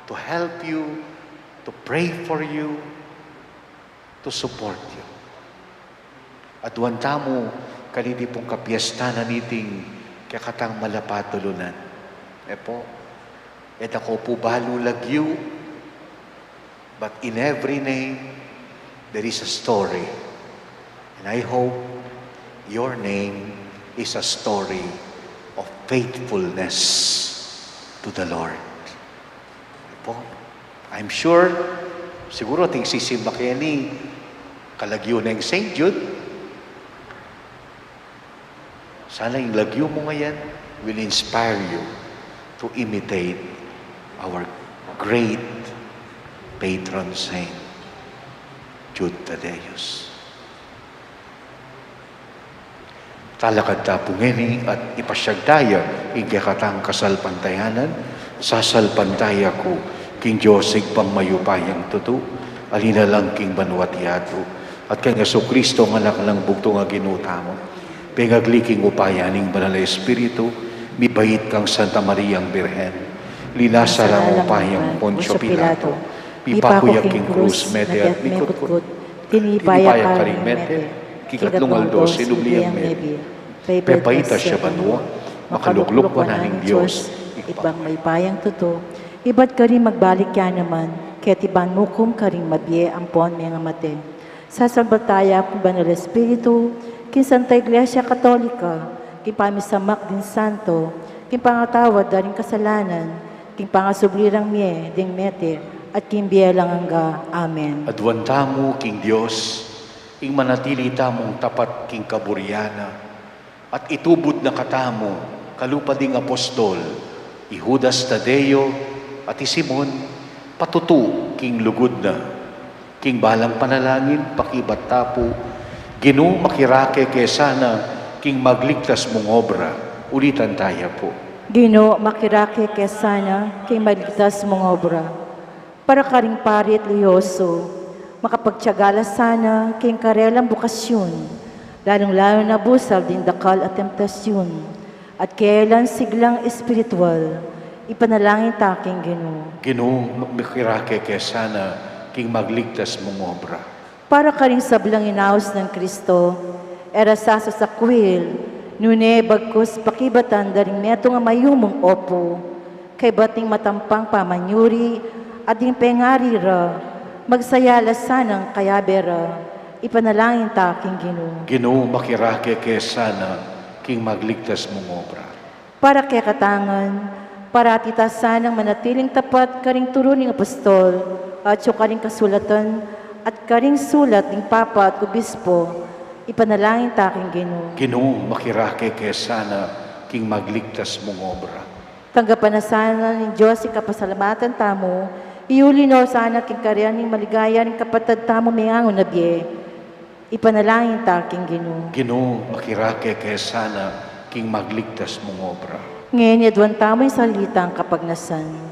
to help you, to pray for you, to support you. Aduan tamu kaniti pung kapiestan na niting kekatang malapatulunan. E pu, e da ku pu balu lagyu, but in every name, there is a story. And I hope your name is a story of faithfulness to the Lord. E pu, I'm sure, siguru ating sisimba keni, kalagyu neng Saint Jude. Sana ing lagyu mung yan will inspire you to imitate our great patron saint, Jude Thaddeus. Talakad ta pu ngeni at ipasyag taya ing kekatang kasalpantayanan. Sasalpantaya ku king Dios Ibpang mayupayang tutu, alang king banua't yatu, at kang Jesucristo, a Anak nang bugtung a Ginu tamu, pengagli king upaya ning Banal a Espiritu, mibait kang Santa Mariang Birhen, linasa la king upaya nang Poncio Pilato, mipaku ya king krus, mete at mikutkut, tinibay ya karing mete, king katlung aldo sinubli yang mebie, pepaitas ya banua, makalukluk wanan ning Dios Ibpang mayupayang tutu, ibat karing magbalik ya naman keti ban mukum karing mabie ampon mengamate. Sasalpantaya ku king Banal a Espiritu, king Santa Iglesia Katolika, king pamisamak ding santo, king pangatawad da ring kasalanan, king pangasubli rang mie ding mete, at king bie alang angga. Amen. Aduan tamu king Dios, ing manatili tamung tapat king kaburian na, at itubud na katamu, kalupa ding apostol, i Judas Tadeo, at i Simon, patutu king lugud na. King balang panalangin, pakibat ta pu, Ginu, makirake ke sana king magligtas mung obra. Ulitan taya pu. Ginu, makirake ke sana king magligtas mung obra. Para karing pari at relihiyoso, makapagtiaga la sana king karelang bokasyun, lalung-lalu na busal ding dakal a temptasyun, at kaylan siglang espiritual, ipanalangin ta king Ginu. Ginu, makirake ke sana king magligtas mung obra. Para karing sablang inaus nang Kristo, e ra sa sasakwil, nune bagkus pakibatan da ring metung a mayumung opu, kaybat ning matampang pamanyuri, at ding pengari ra, magsaya la sanang kayabe ra, ipanalangin ta king Ginu. Ginu, makirake ke sana king magligtas mung obra. Para kekatang ngan, parati ta sanang manatiling tapat karing turu ning apostol, at karing kasulatan, at karing sulat ning papa at obispo, ipanalangin ta king Ginu. Ginu, makirake ke sana king magligtas mung obra. Tanggapan na sana ning Dios ing kapasalamatan tamu, iuli no sana king karela ning maligaya ring kapatad tamung mengangun a bie, ipanalangin ta king Ginu. Ginu, makirake ke sana king magligtas mung obra. Ngeni aduan tamu ing salitang kapagnasan.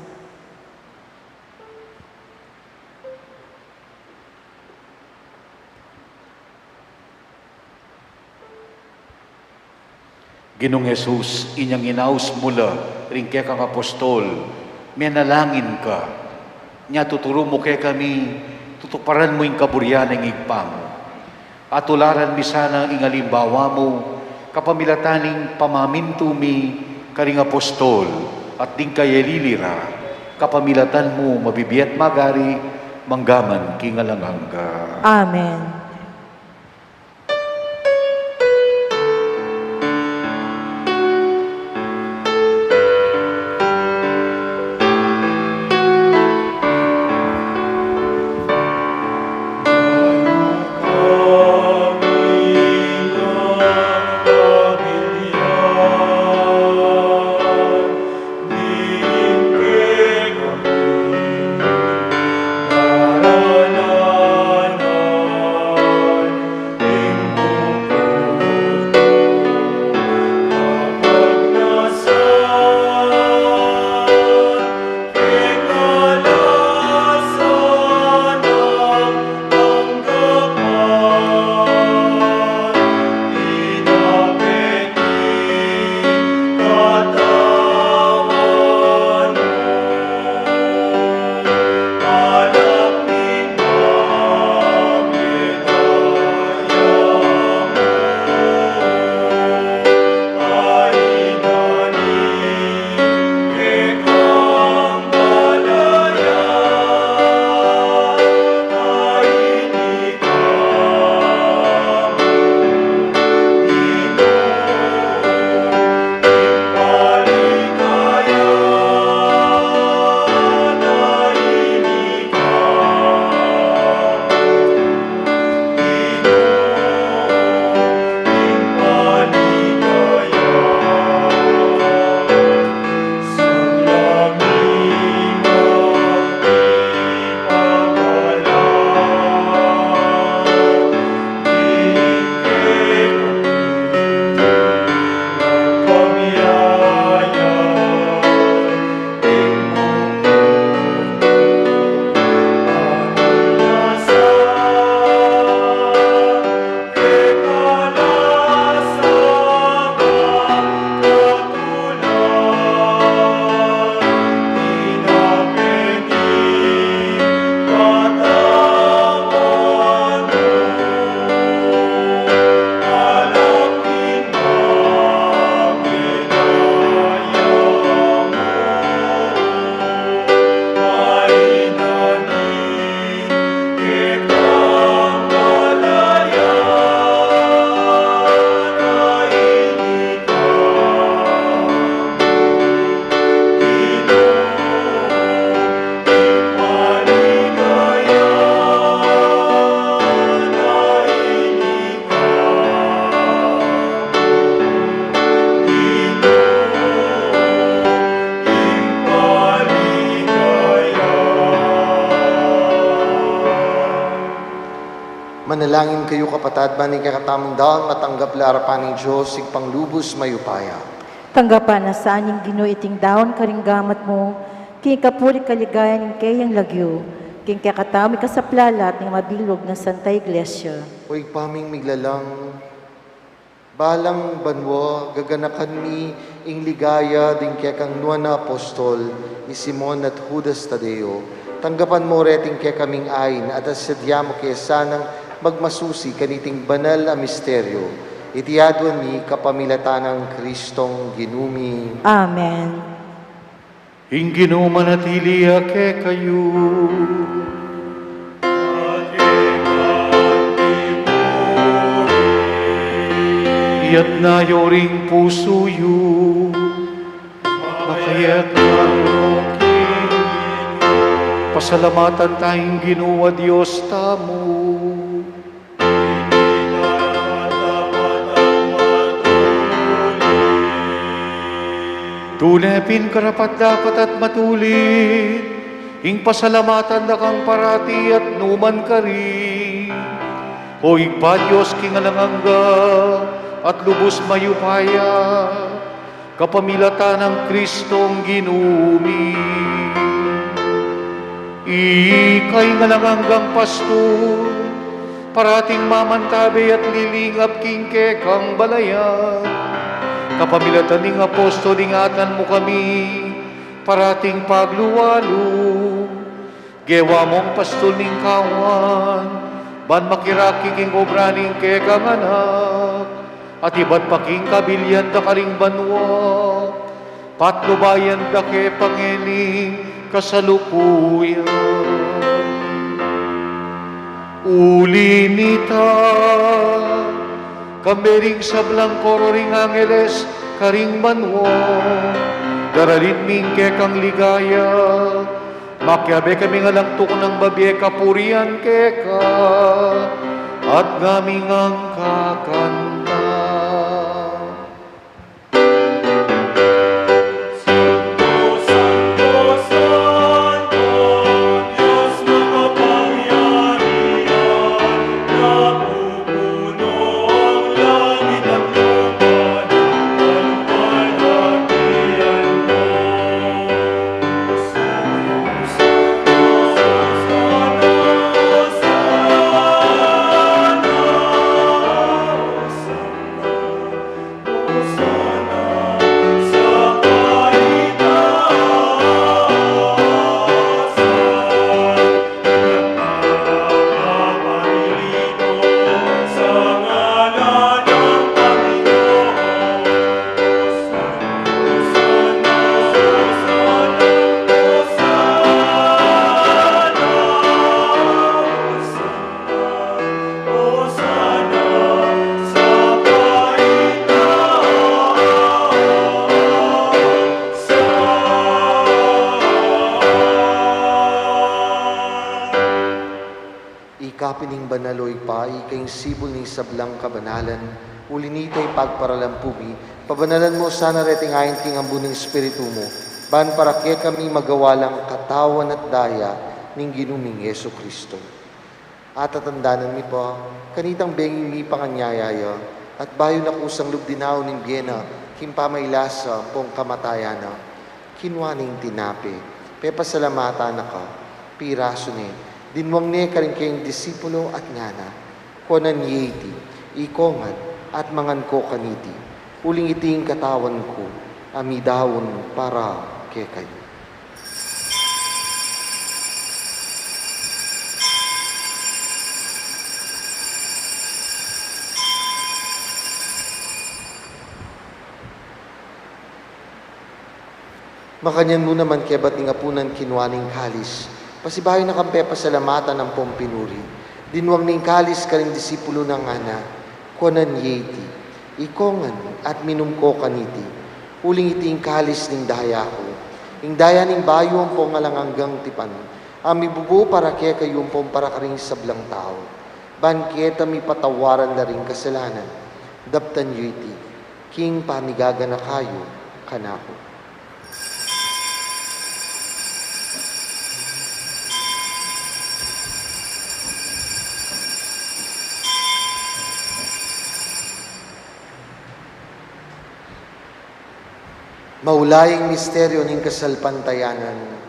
Ginung Jesus, inyang inaus mu la ring kekang apostol, menalangin ka. Nya tuturu mu kekami, tutuparan mu ing kaburian ning Ibpa mu. Atularan mi sana ing alimbawa mu, kapamilatan ning pamamintu mi karing apostol at ding kayalili ra, kapamilatan mu mabibie at magari, mangga man king alang angga. Amen. Manalangin kayu, kapatad, ban ing kekatamung daun matanggap la arapan ning Dios, Ibpang lubus mayupaya. Tanggapan na sa ning Ginu iting daun karing gamat mu, king kapurian at kaligayan ning keyang lagyu, king kekatamung ikasaplalat ning mabilug nang Santa Iglesia. O Ibpa ming miglalang, balang banua gaganakan mi ing ligaya ding kekang nuan a apostol, i Simon at Judas Tadeo. Tanggapan mu reting kekaming ain at asadya mu ke sanang magmasusi kaniting banal a misteryo. Iti aduan mi kapamilatan nang Kristong Ginu mi. Amen. Ing Ginu manatili ya kekayu. Iyatas yu ring pusu yu. Makayatas yu. Pasalamatan taya ing Ginu a Dios tamu. Tune pin karapat-dapat at matulid, ing pasalamatan da kang parati at nu man karin, O Ibpa, Dios king alang angga at lubus mayupaya, kapamilatan nang Kristong Ginu mi. Ika ing alang anggang pastul, parating mamantabe at lilingap king kekang balayan. Kapamilatan ning apostol, ingatan mu kami parating pagluwalu. Gewa mung pastul ning kawan, ban makiraki king obra ning kekang Anak, at ibat pa king kabilian da karing banua, patnubayan da ke pa ngeni kasalukuyan. Uli nita, kambe ring sablang koro ring angeles karing banua, daralit mi ing kekang ligaya, makiabe kami ngan lang tuknang babie kapurian keka, at ngami ngan kakanta. Ika pin ing banal, o Ibpa, ika ing sibul ning sablang kabanalan, uli nita ipagparalan pu mi, pabanalan mu sana reting ain king ambun ning Espiritu mu, ban para kekami magawa lang katawan at daya ning Ginu ming Jesucristo. At tatandanan mi pa, kanitang bengi mi panganyaya ya, at bayu na kusang lub dinaun ing bie na, king pamailasa ampong kamatayan na, kinua ne ing tinape, pepasalamatan na ka, pirasu ne, dinwang ne karing kayang disipulo at ngana, kuanan ye iti, iko ngan, at mangan ko kaniti, uling iti ing katawan ku, a midaun para kekayu. Makanyan mu naman kebat ning apunan kinua ne ing kalis, pasibayu na kang pepasalamatan ampong pinuri, dinwang ne ing kalis karing disipulo na ngana, kuanan ye iti, iko ngan, at minum ko kaniti, uling iti ing kalis ning daya ku, ing daya ning bayu ampong alang anggang tipan, a mibubu para kekayu ampong para karing sablang tau, ban keta mipatawaran la ring kasalanan. Daptan yu iti king panigaganaka yu kanaku. Maulaing misteryo ning kasalpantayanan.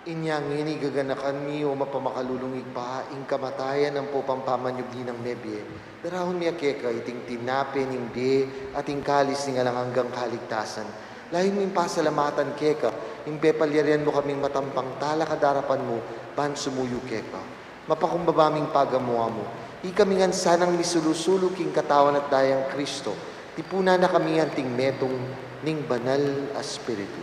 Inya ngeni gaganakan mi, o mapamakalulung Ibpa, ing kamatayan ampong pamanyubli nang mebie, darahun mi keka iting tinape ning bie at ing kalis ning alang anggang kaligtasan. Dayun ming pasalamatan keka, ing pepalyarian mu kaming matampang talakad king arapan mu, ban sumuyu keka. Mapakumbaba ming pagamu-amu, ikami ngan sanang misulu-sulu king katawan at dayang Kristo, tipunan na kami anting metung ning Banal a Espiritu.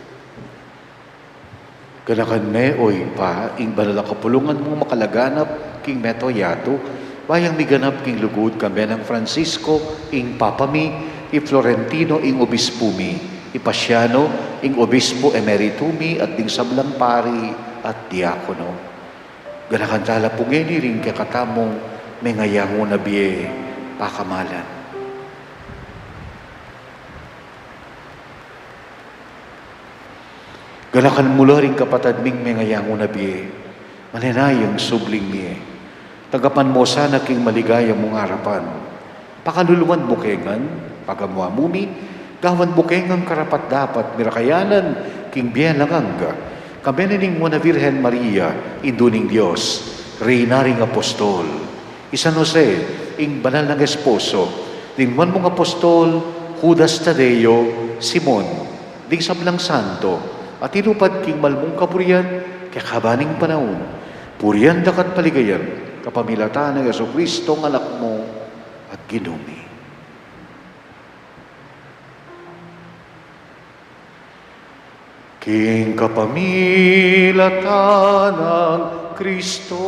Ganakan me, o Ibpa, ing banal a kapulungan mung makalaganap king mabilug a yatu, ba yang miganap king lugud, kambe nang Francisco, ing Papa mi, i Florentino, ing Obispu mi, i Paciano, ing Obispu Emeritu mi, at ding sablang pari at diakono. Ganakan tala pu ngeni ring kekatamung mengayangu na bie pakamalan. Ganakan mu la ring kapatad ming mengayangu na bie, manenayang subling mie. Tanggapan mu sana king maligaya mung arapan. Pakaluluan mu ke ngan, pagamu-amu mi, gawan mu ke ngan karapat-dapat mirakayanan king bie alang angga, kambe na ning Nuan a Virgen Maria, Indu ning Dios, Reyna ring Apostol, i San Jose, ing banal nang esposo, ding nuan mung apostol, Judas Tadeo, Simon, ding sablang santo a tinupad king mal mung kaburian king kekaban ning panaun, purian da ka at paligayan, kapamilatan nang Jesucristo, a Anak mu at Ginu mi. King kapamilatan nang Kristo,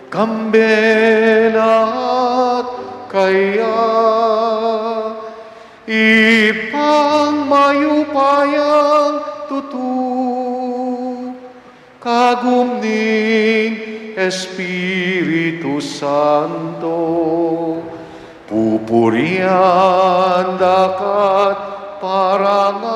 kambe na at kaya, Ibpang mayupayang tutu, kagum ning Espiritu Santo, pupurian da ka at parangalan,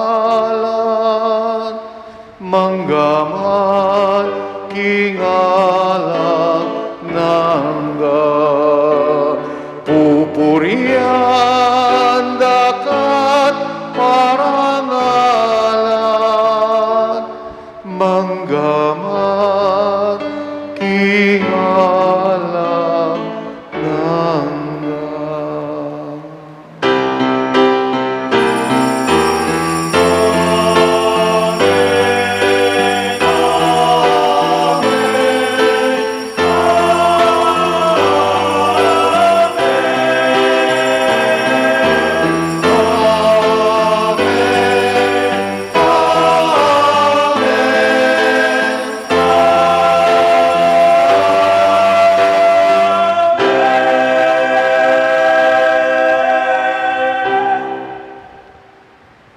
mangga man king alang angga. Pupurian da ka at parangalan, mangga man king alang angga.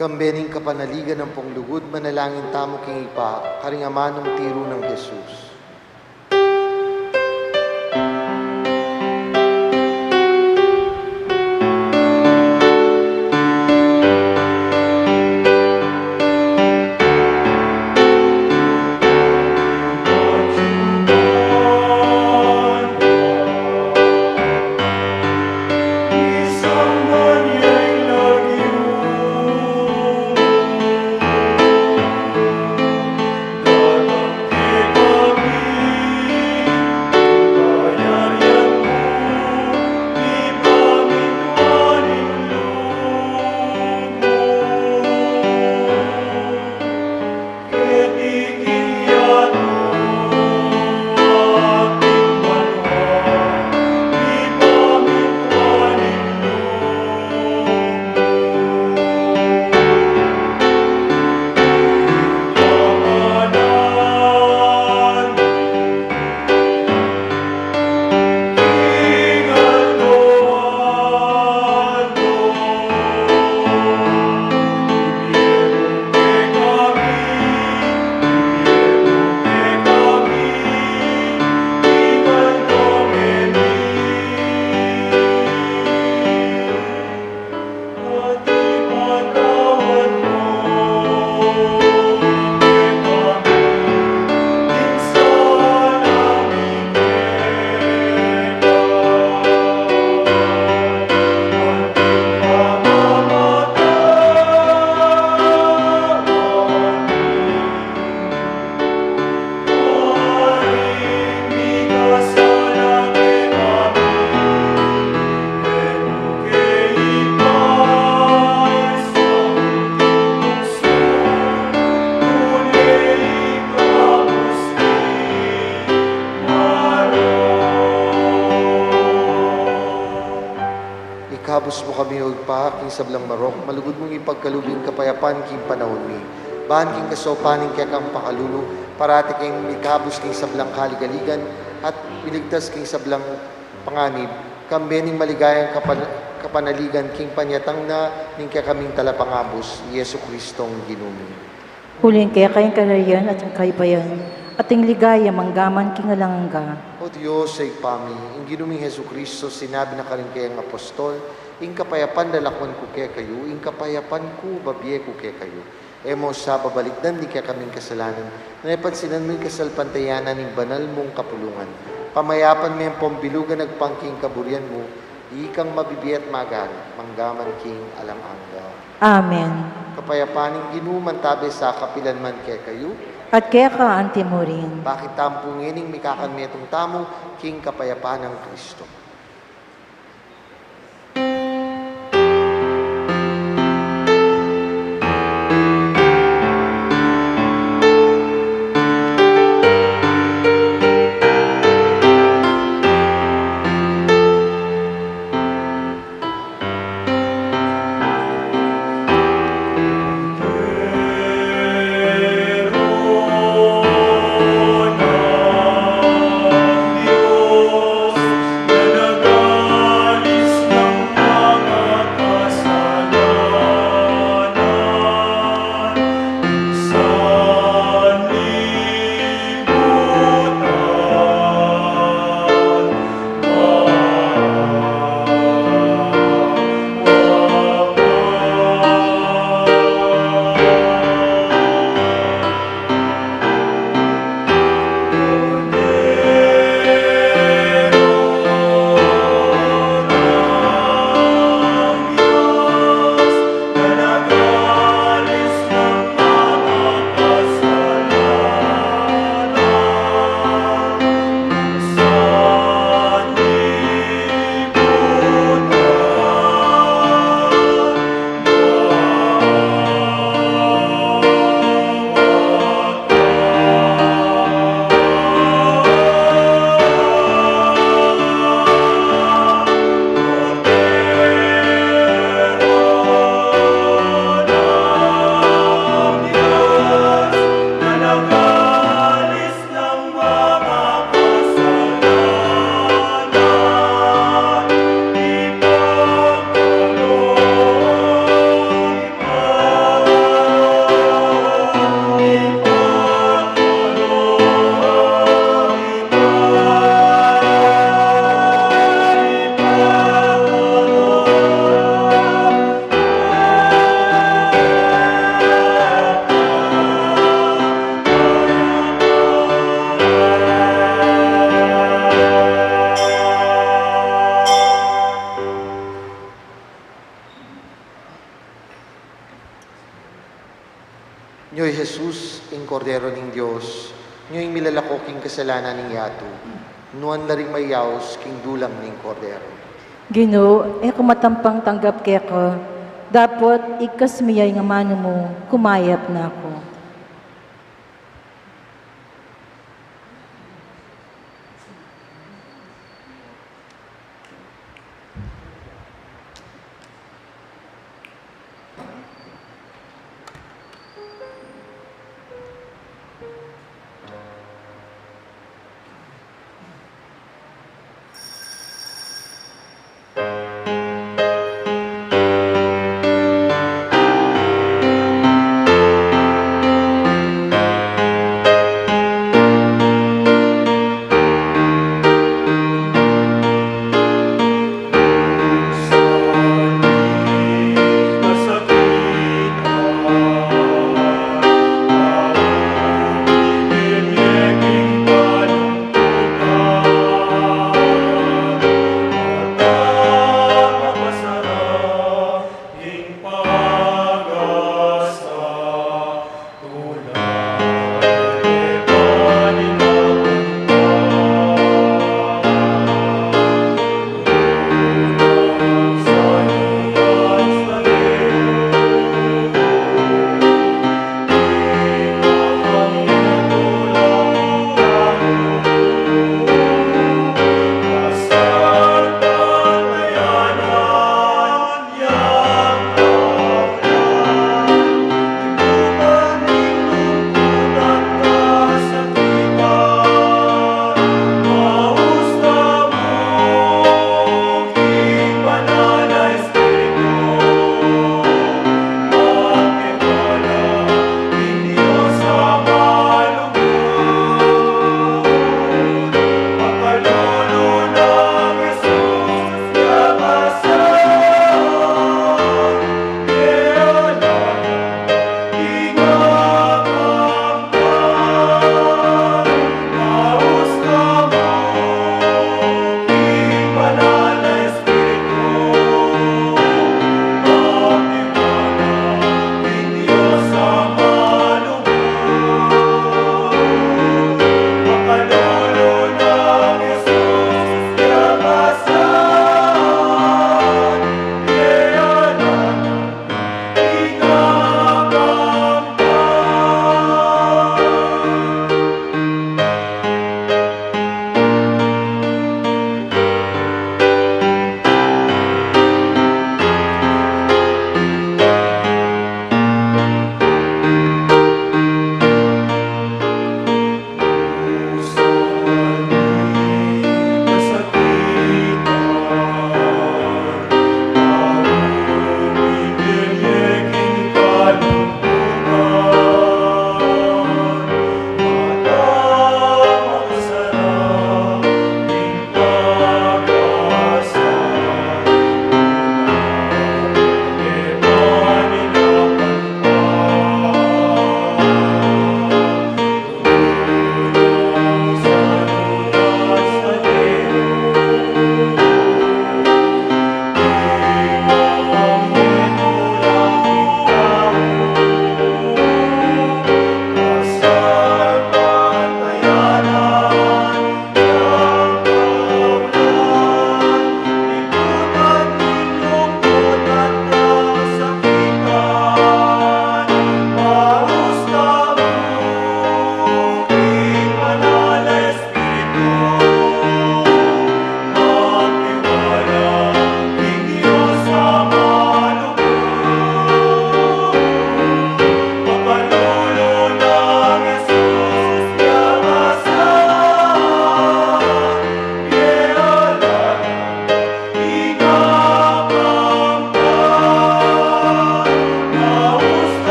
Kambe ning kapanaligan ampong lugud, manalangin tamu king Ibpa, karing amanung tiru nang Jesus. Ikaus mu kami, O Ibpa, king sablang marok, malugud mung ipagkalub ing kapayapan king panaun mi. Ban king kasaupan ning kekang pakalulu, parati kaming mikabus king sablang kaligaligan, at miligtas king sablang panganib, kambe ning maligayang kapan-, kapanaligan king panyatang na ning kekaming Talapangabus, Jesucristong Ginu mi. Uling keka ing kayarian at ing kayupayan, at ing ligaya manggaman king alang angga. O Dios, Ibpa mi, ing Ginu ming Jesucristo, sinabi na karing kayang apostol, ing kapayapan lalakwan ku kekayu, ing kapayapan ku babie ku kekayu. E mu sa babalikdan ding kekaming kasalanan, nune pansinan mu ing kasalpantayanan ning banal mung kapulungan. Pamayapan me ampong bilugan agpang king kaburian mu, ikang mabibie at maganit, manggaman king alang angga. Amen. Kapayapan ning Ginu mantabe sa kapilan man kekayu. At keka anti mu rin. Bakit tamu pu ngening mikakanmetung tamu king kapayapan nang Kristo. Nyo i Jesus, ing Kordero ning Dios, nyo ing milalako king kasalanan ning yatu. Nuan la ring mayaus king dulang ning Kordero. Ginu, e ku matampang tanggap keka, dapot igkas mu ya ing amanu mu, kumayap na ku.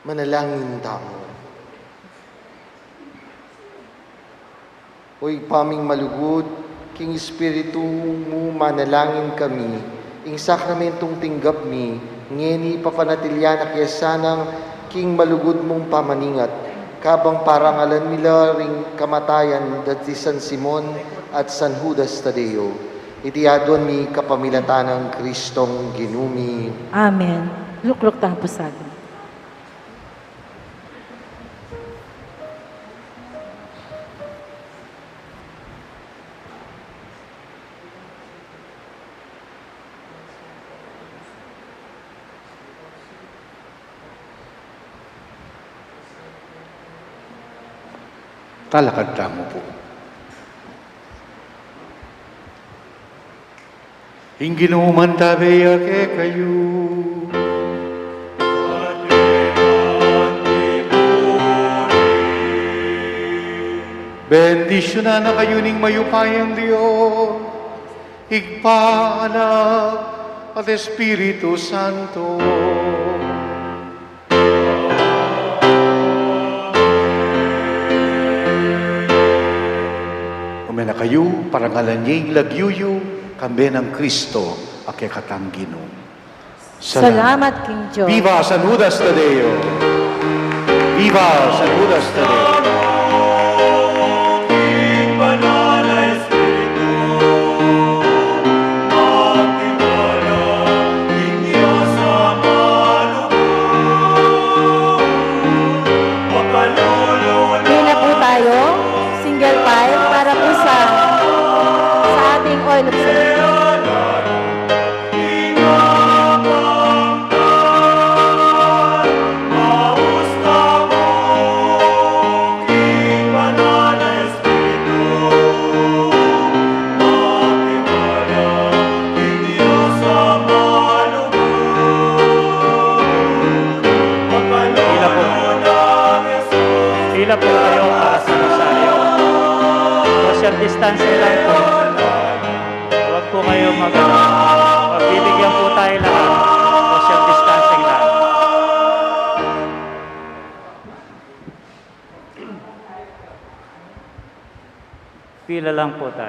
Manalangin tamu. O Ibpa ming malugud, king Espiritu mu manalangin kami, ing sakramentong tinggap mi ngeni papanatilian na ke sanang king malugud mung pamaningat, kabang parangalan mi la ring kamatayan da di San Simon at San Judas Tadeo. Iti aduan mi kapamilatan nang Kristong Ginu mi. Amen. Lukluk tamu pu sa agin. Talakad tamu pu. Ing Ginu mantabe ya kekayu. Bendisyunan na kayu ning mayupayang Dios, Ibpa, Anak, at Espiritu Santo. Ume na kayu, parangalan ye ing lagyu yu, kambe nang Kristo a kekatang Ginu. Salamat. Salamat king Dios. Viva San Judas Tadeo! Viva San Judas Tadeo! Bili na pu tayo, single file para pu sa, sa ating oil of salvation. Pila po. Pila po kayo para sa rosaryo. Social distancing lang po. Huwag po kayo mag-, ano. Pagbibigyan po tayo lahat. Social distancing lang. Pila lang po tayo.